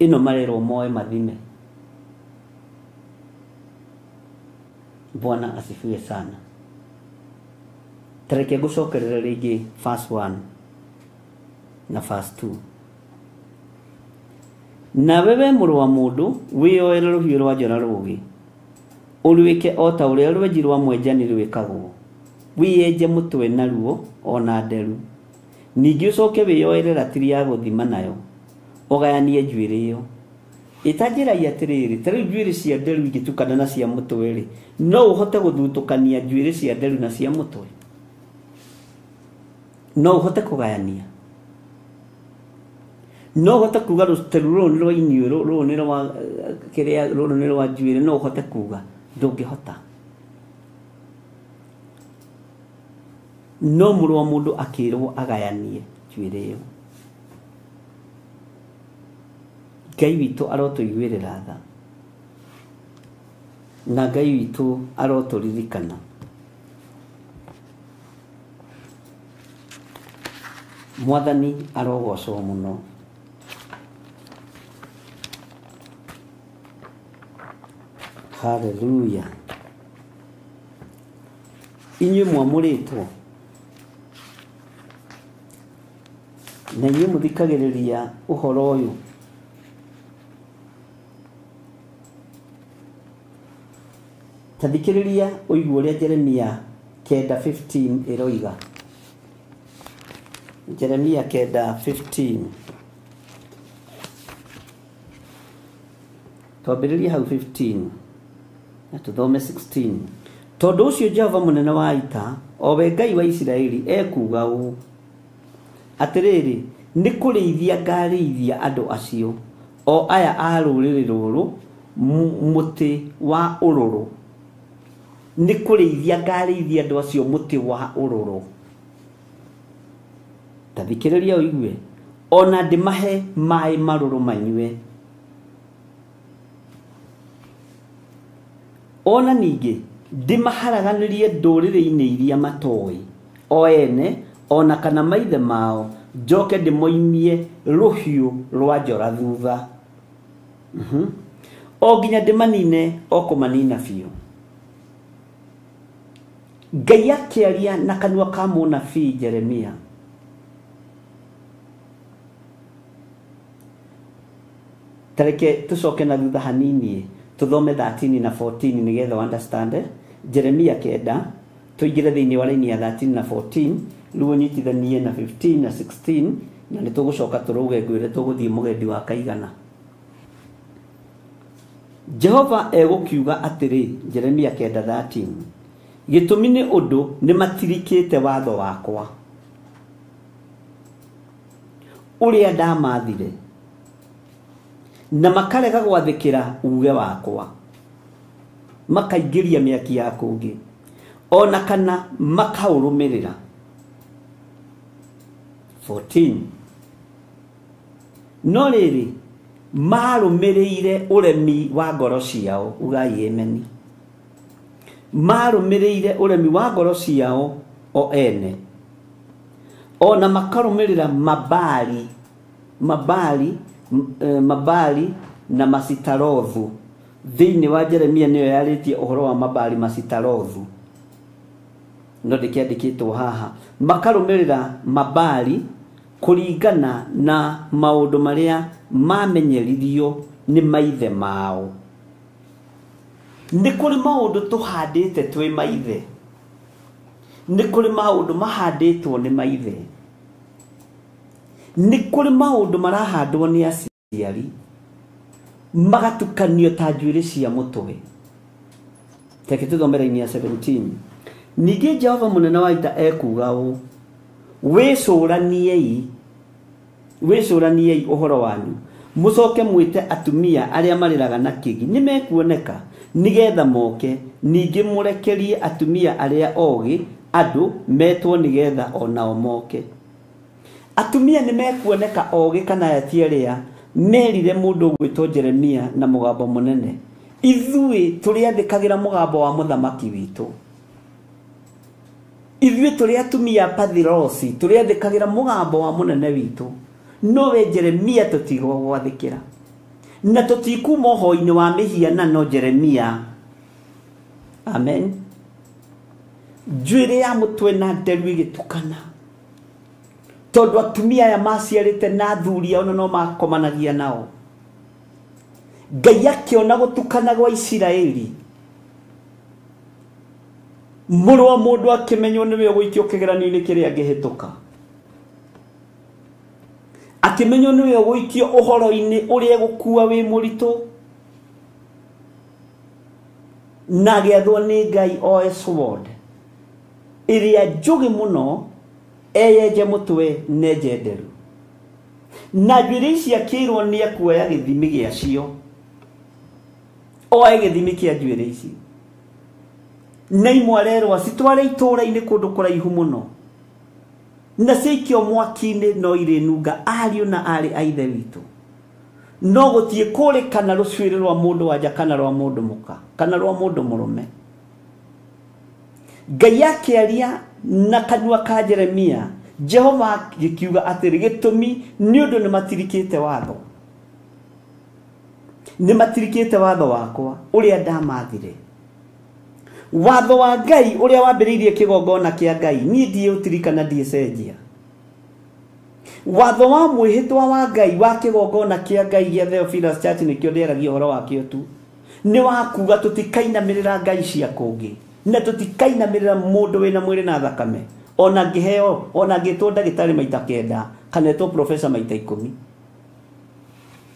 Ĩno marerwo moe mathime. Bwana asifiwe sana. Tareke ngũcokerere rĩngĩ verse 1 na verse 2. Nawe we mũrũ wa mũndũ wĩyoere rũhiũ rwa njora rũũgĩ, ũrwĩke o ta ũrĩa rwenji rwa mwenjani rwĩkagwo, wĩyenje mũtwe naruo ona nderu. Ningĩ ũcoke wĩyoere ratiri ya gũthima nayo, ũgayanie njuĩrĩ ĩyo. Ĩtanjĩrai atĩrĩrĩ, ta rĩu njuĩrĩ cia nderu ingĩtukana na cia mũtwe rĩ, no ũhote gũthutũkania njuĩrĩ cia nderu na cia mũtwe? No ũhote kũgayania? No ũhote kuga rũteru rũrũ nĩ rwa iniũrũ, rũrũ nĩ rwa kĩrĩa, rũrũ nĩ rwa njuĩrĩ? No ũhote kuga? Ndũngĩhota. No mũrũ wa mũndũ akĩrwo agayanie njuĩrĩ ĩyo. Ngai witũ arotũiguĩrĩra tha na Ngai witũ arotũririkana. Mwathani arogocwo mũno. Haleluya. Inyuĩ mwamũrĩtwo na inyuĩ mũthikagĩrĩria ũhoro ũyũ, ta thikĩrĩria ũigue ũrĩa Jeremia 9:15 ĩroiga. Jeremia 9:15, twambĩrĩrie hau 15 na tũthome 16. Tondũ ũcio Jehova mũnene wa ita, o we Ngai wa Isiraeli, ekuuga ũũ: atĩrĩrĩ, nĩ kũrĩithia ngarĩithia andũ acio, o aya a rũrĩrĩ rũrũ mũtĩ wa ũrũrũ. Nĩ kũrĩithia ngarĩithia andũ acio mũtĩ wa ũrũrũ. Ta thikĩrĩria ũigue, ona ndĩmahe maĩ marũrũ manyue. Ona ningĩ ndĩmaharaganĩrie ndũrĩrĩ-inĩ iria matoĩ o ene ona kana maithe mao, njoke ndĩmoimie rũhiũ rwa njora thutha. O nginya ndĩmanine o kũmanina biũ. Ngai akĩaria na kanua ka mũnabii Jeremia. Tareke tucoke na thutha hanini tuthome 13 na 14 nigetha understand. Jeremia 9 tuingire thiini wa line ya 13 na 14, rĩu ũnyitithanie na 15 na 16, na nĩ tũgũcoka tũrũge ngwĩre tũgũthiĩ mũgendi wa kaigana. Jehova egũkiuga atĩrĩ, Jeremia 9:13, gĩtũmi nĩ ũndũ nĩ matirikĩte watho wakwa ũrĩa ndamathire, na makarega gwathĩkĩra uge wakwa, makaingĩria mĩaki ya kũngĩ, ona kana makaũrũmĩrĩra. 14. No rĩrĩ, marũmĩrĩire ũremi wa ngoro ciao, ugai ameni. Marũmĩrĩire ũremi wa ngoro ciao o ene, ona makarũmĩrĩra mabali, mabali, mabali na masitarothu. Thĩinĩ wa Jeremia nĩyo yarĩtie ũhoro wa mabali masitarothu, no ndĩkĩandĩkĩtwo haha. Makarũmĩrĩra mabali kũringana na maũndũ marĩa mamenyeririo nĩ maithe mao. Nĩ kũrĩ maũndũ tũhandĩte twĩ maithe, nĩ kũrĩ maũndũ mahandĩtwo nĩ maithe, nĩ kũrĩ maũndũ marahandwo nĩ aciari magatukanio ta njuĩrĩ cia mũtwe. Reke tũthome raini ya 17. Ningĩ Jehova mũnene wa ita ekuuga ũũ: wĩcũraniei, wĩcũraniei ũhoro wanyu, mũcoke mwĩte atumia arĩa marĩraga na kĩgi, nĩ mekuoneka, nĩgetha moke. Ningĩ mũrekerie atumia arĩa ogĩ andũ metwo, nĩgetha onao moke. Atumia nĩ mekuoneka ogĩ kana ti arĩa merire mũndũ ũgwĩtwo Jeremia na mũgambo mũnene, ithuĩ tũrĩathĩkagĩra mũgambo wa mũthamaki witũ. Ithuĩ tũrĩ atumia Pathirosi tũrĩathĩkagĩra mũgambo wa mũnene witũ. No we Jeremia tũtigwo gwathĩkĩra, na tũtikuma ũhoi-inĩ wa mĩhianano Jeremia. Amen. Njuĩrĩ ya mũtwe na nderu ĩgĩtukana, tondũ atumia aya maciarĩte na athuri ao no makomanagia nao. Ngai akĩona gũtukana gwa Isiraeli, mũrũ wa mũndũ akĩmenywo nĩwe ũgũikio kĩgeranio-inĩ kĩrĩa angĩhĩtũka, akĩmenywo nĩwe ũgũikio ũhoro-inĩ ũrĩa gũkua wĩ mũritũ, na agĩathwo nĩ Ngai oe sword ĩrĩa njũgĩ mũno, eyenje mũtwe nenje nderu. Na njuĩrĩ ici akĩrwo nĩ ekuoya gĩthimi gĩacio, oe gĩthimi kĩa njuĩrĩ ici, na imwe arerwo citware itũũra-inĩ kũndũ kũraihu mũno, na ciikio mwaki-inĩ no irĩnunga. Ariũ na aarĩ a Ithe witũ, No gũthiĩ kũrĩkana rũcuĩrĩ rwa mũndũ wanja kana rwa mũndũ mũka kana rwa mũndũ mũrũme. Ngai akĩaria na kanua ka Jeremia, Jehova agĩkiuga atĩrĩ, gĩtũmi nĩ ũndũ nĩmatirikĩte watho, nĩmatirikĩte watho wakwa ũrĩa ndamathire. Watho wa Ngai ũrĩa wambĩrĩirie kĩgongona kĩa Ngai niĩ ndiũtirikana, ndiĩcenjia. Watho wa mwĩhĩtwa wa Ngai wa kĩgongona kĩa Ngai gĩa Theophilus Church nĩkĩo ndĩaragia ũhoro wakĩo tu, nĩ wa kuga tũtikainamĩrĩra ngai cia kũngĩ na tũtikainamĩrĩra mũndũ wĩna mwĩrĩ na thakame, ona ngĩheo ona ngĩtwo ndagĩtarĩ maita 9 kana etwo profesa maita 10.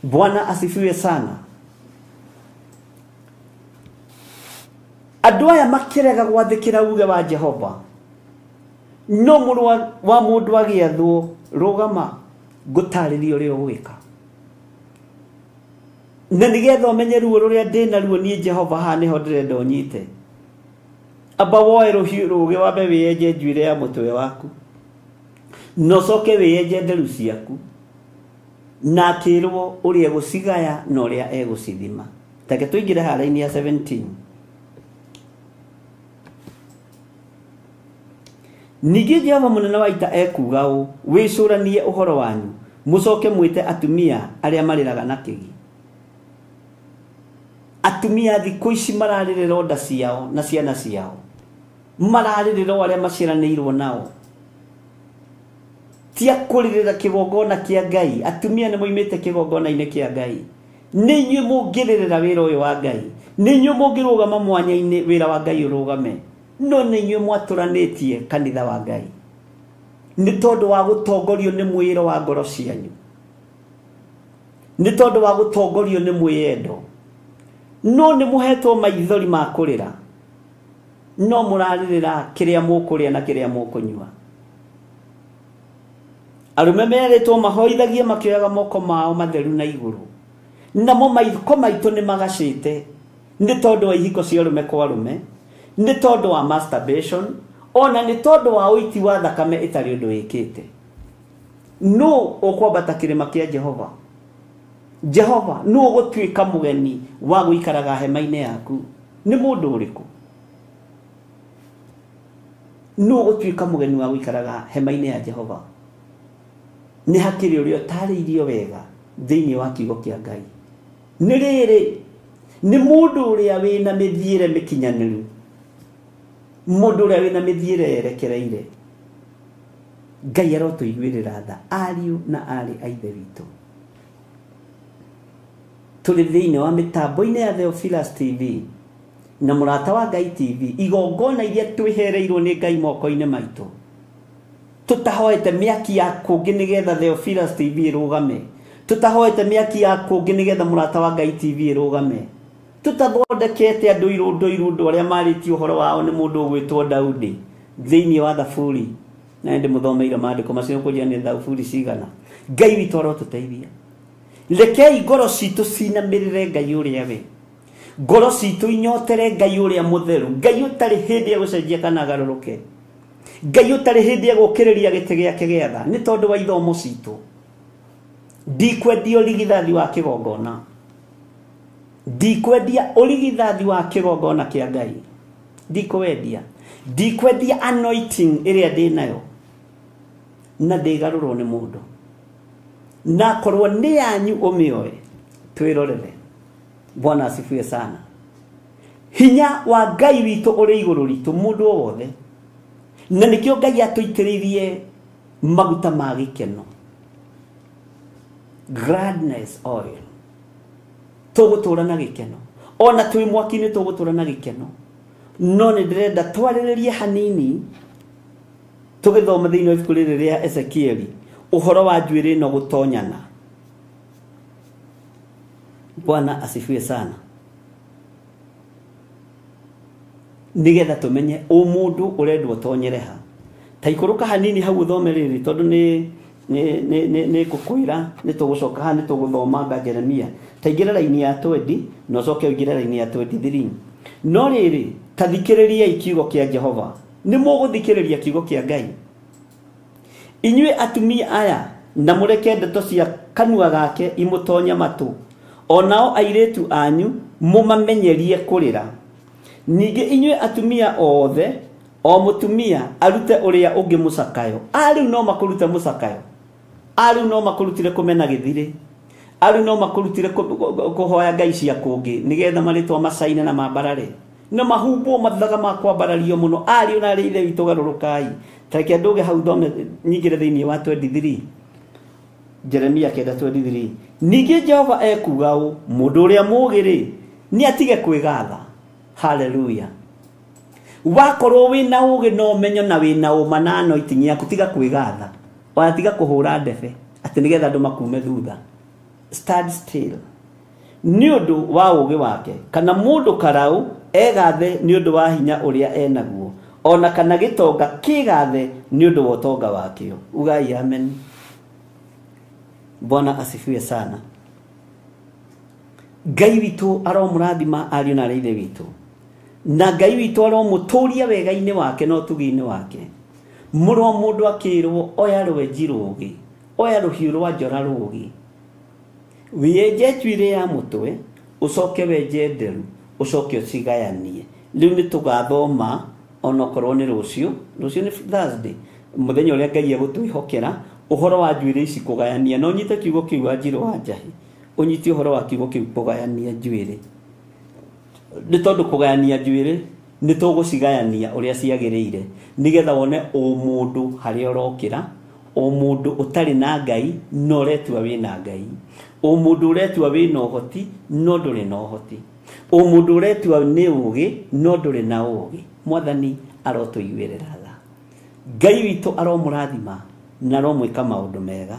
Bwana asifiwe sana. Andũ aya makĩrega gwathĩkĩra uge wa Jehova, no mũrũ wa mũndũ agĩathwo, rũgama ngũtarĩrie ũrĩa ũgwĩka, na nĩgetha ũmenye ruo rũrĩa ndĩna ruo niĩ Jehova, haha nĩho ndĩrenda ũnyite. Amba woe rũhiũ rũgĩ wambe wĩenje njuĩrĩ ya mũtwe waku, na ũcoke wĩenje nderu ciaku. Na akĩrwo ũrĩa egũcigaya na ũrĩa egũcithima. Take tũingĩre haha ya 17. Ningĩ Jehova mũnene wa ita ekuuga ũũ, wĩcũranie ũhoro wanyu, mũcoke mwĩte atumia arĩa marĩraga na kĩgi. Atumia thikũ ici mararĩrĩra nda ciao na ciana ciao, mararĩrĩra arĩa maciaranĩirwo nao, ti a kũrĩrĩra kĩgongona kĩa Ngai. Atumia nĩ moimĩte kĩgongona-inĩ kĩa Ngai. Nĩ inyuĩ mũngĩrĩrĩra wĩra ũyũ wa Ngai, nĩ inyuĩ mũngĩrũgama mwanya-inĩ wĩra wa Ngai ũrũgame, no nĩ inyuĩ mwatũranĩtie kanitha wa Ngai nĩ tondũ wa gũtongorio nĩ mwĩĩro wa ngoro cianyu, nĩ tondũ wa gũtongorio nĩ mwĩyendo. No nĩ mũhetwo maithori ma kũrĩra, no mũrarĩrĩra kĩrĩa mũkũrĩa na kĩrĩa mũkũnyua. Arũme merĩtwo mahoithagie makĩoyaga moko mao matheru na igũrũ, namo maiko maitũ nĩ magacĩte nĩ tondũ wa ihiko cia arũme kwa arũme, nĩ tondũ wa masturbation, ona nĩ tondũ wa ũiti wa thakame ĩtarĩ ũndũ wĩkĩte. No ũkwambata kĩrĩma kĩa Jehova? Jehova nũ ũgũtuĩka mũgeni wa gũikaraga hema-inĩ yaku? Nĩ mũndũ ũrĩkũ? Nũ ũgũtuĩka mũgeni wa gũikaraga hema-inĩ ya Jehova? Nĩ hakĩrĩ ũrĩa ũtarĩirio wega thĩinĩ wa kiugo kĩa Ngai. Nĩ rĩrĩ, nĩ mũndũ ũrĩa wĩna mĩthiĩre mĩkinyanĩru, mũndũ ũrĩa wĩna mĩthiĩre yerekereire. Ngai arotũiguĩrĩra tha, ariũ na aarĩ a Ithe witũ. Tũrĩ thĩinĩ wa mĩtambo-inĩ ya Theophilus TV na Mũrata wa Ngai TV, igongona iria twĩhereirwo nĩ Ngai moko-inĩ maitũ, tũtahoete mĩaki ya kũngĩ nĩgetha Theophilus TV ĩrũgame, tũtahoete mĩaki ya kũngĩ nĩgetha Mũrata wa Ngai TV ĩrũgame, tũtathondekete andũ irũndo irũndo arĩa marĩtie ũhoro wao nĩ mũndũ ũgwĩtwo Daudi thĩinĩ wa Thaburi. Na ndĩ mũthomeire maandĩko macio kũnjĩra nĩ Thaburi cigana. Ngai witũ arotũteithia. Rekei ngoro citũ cinamĩrĩre Ngai ũrĩa we, ngoro citũ inyotere Ngai ũrĩa mũtheru, Ngai ũtarĩ hĩndĩ egũcenjia kana agarũrũke, Ngai ũtarĩ hĩndĩ egũkĩrĩria gĩtĩ gĩake gĩa tha nĩ tondũ wa ithomo citũ. Ndikwendia ũrigithathi wa kĩgongona, ndikwendia ũrigithathi wa kĩgongona kĩa Ngai, ndikwendia, ndikwendia anointing ĩrĩa ndĩnayo na ndĩgarũrwo nĩ mũndũ. Na korwo nĩ yanyu ũmĩoe, twĩrorere. Bwana asifiwe sana. Hinya wa Ngai witũ ũrĩ igũrũ ritũ mũndũ o wothe, na nĩkĩo Ngai atũitĩrĩirie maguta ma gĩkeno, gladness oil. Tũgũtũra na gĩkeno, ona twĩ mwaki-inĩ tũgũtũra na gĩkeno. No nĩ ndĩrenda twarĩrĩrie hanini tũgĩthoma thĩinĩ wa ibuku rĩrĩ rĩa Ezekieli ũhoro wa njuĩrĩ ĩno gũtonyana. Bwana asifiwe sana. Nĩgetha tũmenye ũmũndũ ũrendwo ũtonyere ha. Ta ikũrũka hanini hau ũthome rĩrĩ, tondũ nĩ ngũkwĩra nĩ tũgũcoka haha nĩ tũgũthoma nga Jeremia. Ta ingĩra raini ya 20 na ũcoke ũingĩre raini ya 23. No rĩrĩ, ta thikĩrĩriai kiugo kĩa Jehova. Nĩ mũgũthikĩrĩria kiugo kĩa Ngai. Inyuĩ atumia aya Na mũreke ndeto cia kanua gake imũtonye matũ. Onao airĩtu anyu mũmamenyerie kũrĩra. Ningĩ inyuĩ atumia othe, o mũtumia arute ũrĩa ũngĩ mũcakayo. Arĩu no makũrute mũcakayo. Arĩu no makũrutire kũmena gĩthirĩ. Arĩu no makũrutire kũhoya ngai cia kũngĩ nĩgetha marĩtwa macaine na mambarare. No mahumbwo mathaga ma kwambarario mũno. Ariũ na arĩ ithe witũ garũrũkai. Ta reke ndũge hau thome nyingĩre thĩinĩ wa 23. Jeremia 9:23. Ningĩ Jehova ekuuga ũũ, mũndũ ũrĩa mũũgĩ rĩ, nĩ atige kwĩgatha. Haleluya. Wakorwo wĩna ũũgĩ na ũmenyo na wĩna ũma na anointing yaku, tiga kwĩgatha. Ona tiga kũhũra ndebe atĩ nĩgetha andũ makume thutha. Stand still. Nĩ ũndũ wa ũũgĩ wake, kana mũndũ karaũ egathe nĩ ũndũ wa hinya ũrĩa enaguo, ona kana gĩtonga kĩgathe nĩ ũndũ wa ũtonga wakĩo. Ugai amen. Bwana asifiwe sana. Ngai witũ aromũrathima ariũ na arĩ ithe witũ. Na Ngai witũ aromũtũria wega-inĩ wake na ũtugi-inĩ wake. Mũrũ wa mũndũ akĩrwo oya rwenji rũũgĩ, oya rũhiũ rwa njora rũũgĩ, wĩenje njuĩrĩ ya mũtwe, ũcoke wenje nderu, ũcoke ũcigayanie. Rĩu nĩ tũgathoma onokorwo nĩ rũciũ, rũciũ nĩ Thursday, mũthenya ũrĩa Ngai egũtwĩhokera ũhoro wa njuĩrĩ ici kũgayania. Na ũnyite kiugo kĩu wa Njirũ wa Njahi, ũnyite ũhoro wa kiugo kĩu kũgayania njuĩrĩ. Nĩ tondũ kũgayania njuĩrĩ nĩ tũgũcigayania ũrĩa ciagĩrĩire, nĩgetha wone ũmũndũ harĩa ũrokĩra, ũmũndũ ũtarĩ na Ngai no ũretua wĩna Ngai, ũmũndũ ũretua wĩna ũhoti no ndũrĩ na ũhoti, ũmũndũ ũretua nĩ ũũgĩ no ndũrĩ na ũũgĩ. Mwathani arotũiguĩrĩra tha. Ngai witũ aromũrathima na aromwĩka maũndũ mega,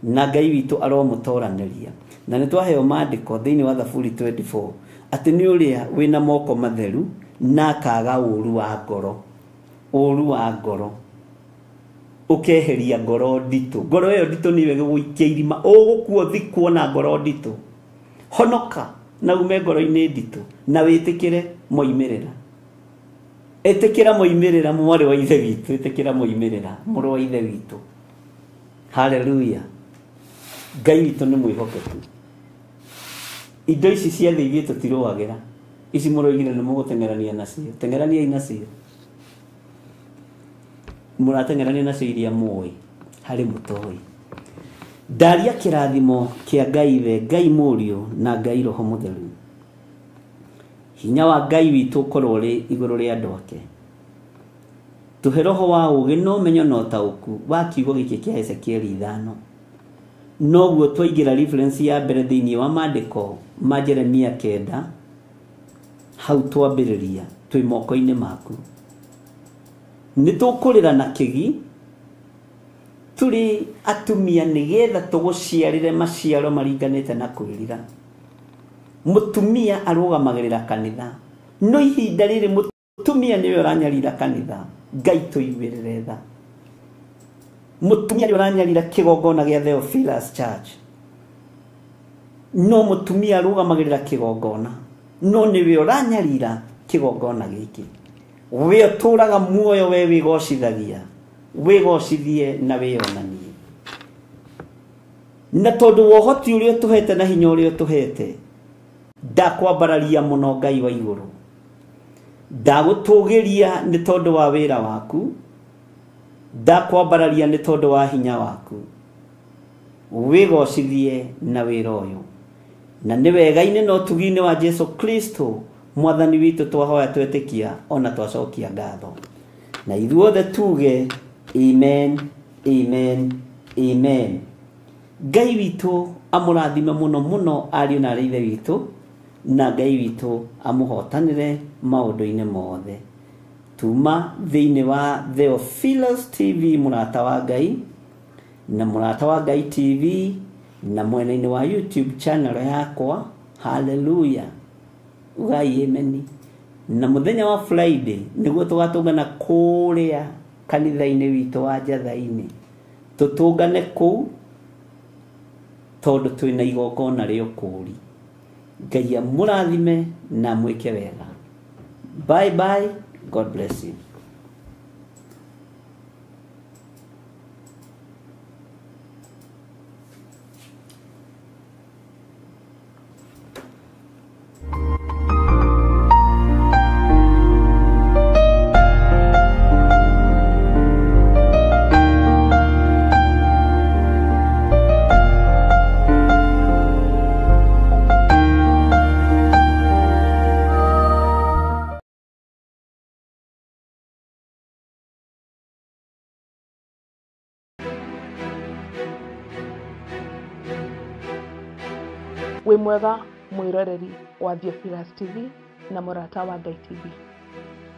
na Ngai witũ aromũtoranĩria. Na nĩ twaheo maandĩko thĩinĩ wa Thaburi 24 atĩ nĩ ũrĩa wĩna moko matheru na akaga ũũru wa ngoro. Ũũru wa ngoro ũkeheria ngoro nditũ. Ngoro ĩyo nditũ nĩyo ĩgũgũikia irima, ũgũkua ũthikwo na ngoro nditũ. Honoka na ume ngoro-inĩ nditũ na wĩtĩkĩre moimĩrĩra. Ĩtĩkĩra moimĩrĩra mwarĩ wa ithe witũ, ĩtĩkĩra moimĩrĩra mũrũ wa ithe witũ. Haleluya. Ngai witũ nĩ mwĩhokeku. Indo ici cia thĩ ithuĩ tũtirũagĩra. Ici mũroigire nĩ mũgũteng'erania nacio. Teng'eraniai nacio. Mũrateng'erania nacio iria mũĩ, harĩ mũtoĩ. Ndaria kĩrathimo kĩa Ngai Ithe, Ngai Mũriũ na Ngai Roho Mũtheru. Hinya wa Ngai witũ ũkorwo ũrĩ igũrũ rĩa andũ ake. Tũhe roho wa ũũgĩ na ũmenyo na ũtaũku wa kiugo gĩkĩ kĩa Ezekieli 5. Noguo twaingĩra reference ya mbere thĩinĩ wa maandĩko ma Jeremia 9, hau twambĩrĩria twĩ moko-inĩ maku. Nĩ tũkũrĩra na kĩgi tũrĩ atumia nĩgetha tũgũciarĩre maciaro maringanĩte na kwĩrira. Mũtumia arũgamagĩrĩra kanitha, no ihinda rĩrĩ mũtumia nĩwe ũranyarira kanitha. Ngai tũiguĩrĩre tha. Mũtumia nĩwe ũranyarira kĩgongona gĩa Theophilus Church, no mũtumia arũgamagĩrĩra kĩgongona, no nĩwe ũranyarira kĩgongona gĩkĩ. We ũtũraga muoyo, we wĩgocithagia, wĩgocithie na wĩonanie. Na tondũ wa ũhoti ũrĩa ũtũhete na hinya ũrĩa ũtũhete, ndakwambararia mũno Ngai wa igũrũ. Ndagũtũgĩria nĩ tondũ wa wĩra waku, ndakwambararia nĩ tondũ wa hinya waku. Wĩgocithie na wĩra ũyũ. Na nĩ wega-inĩ na ũtugi-inĩ wa Jesu Kristo Mwathani witũ twahoya twetĩkia ona twacokia ngatho. Na ithuothe tuge amen, amen, amen. Ngai witũ amũrathime mũno mũno ariũ na arĩ ithe witũ, na Ngai witũ amũhotanĩre maũndũ-inĩ mothe. Tuma thĩinĩ wa Theophilus TV mũrata wa Ngai, na mũrata wa Ngai TV, na mwena-inĩ wa YouTube channel yakwa. Haleluya. Ugai amen. Na mũthenya wa Friday nĩguo tũgatũngana kũrĩa kanitha-inĩ witũ wa Njatha-inĩ. Tũtũngane kũu tondũ twĩna igongona rĩa ũkũũri. Ngai amũrathime na amwĩke wega. Bye bye. God bless you. Wĩ mwega mwĩroreri wa Theophilus TV na mũrata wa Ngai TV.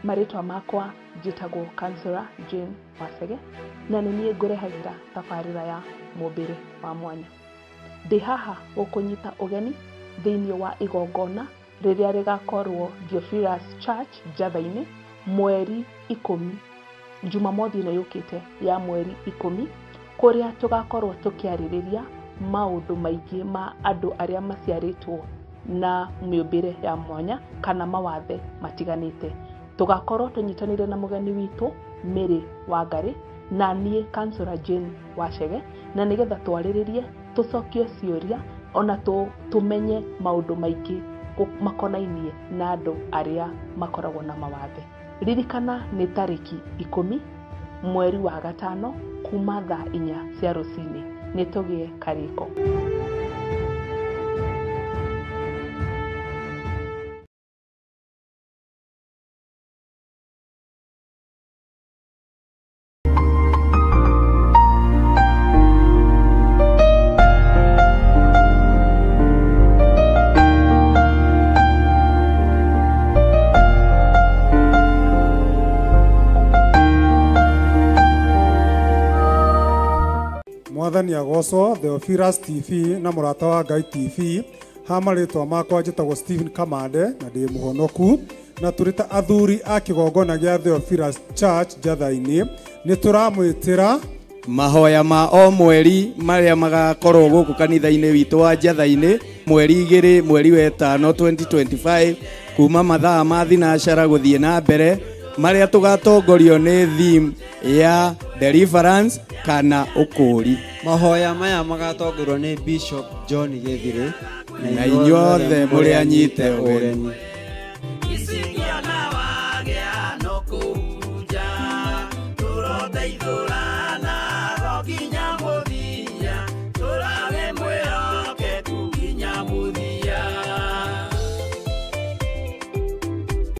Marĩtwa makwa njĩtagwo Counselor Jane Wacege na nĩ niĩ ngũrehagĩra tabarĩra ya mũmbĩre wa mwanya. Ndĩ haha gũkũnyita ũgeni thĩinĩ wa igongona rĩrĩa rĩgakorwo Theophilus Church Njatha-inĩ mweri 10, Jumamothi ĩno yũkĩte ya mweri 10, kũrĩa tũgakorwo tũkĩarĩrĩria maũndũ maingĩ ma andũ arĩa maciarĩtwo na mĩũmbĩre ya mwanya kana mawathe matiganĩte. Tũgakorwo tũnyitanĩire na mũgeni witũ Mary Wangari na niĩ Counselor Jane Wacege, na nĩgetha twarĩrĩrie, tũcokie ciũria ona tũmenye maũndũ maingĩ makonainie na andũ arĩa makoragwo na mawathe. Ririkana nĩ tarĩki 10 mweri wa 5 kuma thaa 4 cia rũcinĩ. Nĩ tũgĩe karĩko. Mwathani agocwo. Theophilus TV na mũrata wa Ngai TV. Ha marĩtwa makwa njĩtagwo Stephen Kamande na ndĩ mũhonoku, na tũrĩ ta athuri a kĩgongona gĩa Theophilus Church Njatha-inĩ nĩ tũramwĩtĩra mahoya ma o mweri marĩa magakorwo gũkũ kanitha-inĩ witũ wa Njatha-inĩ mweri 2 mweri wa 5 2025 kuma mathaa ma thinacara gũthiĩ na mbere, marĩa tũgatongorio nĩ theme ya deliverance kana ũkũũri. Mahoya maya magatongorio nĩ Bishop John Gĩthirĩ na inyuothe mũrĩ anyite ũgeni.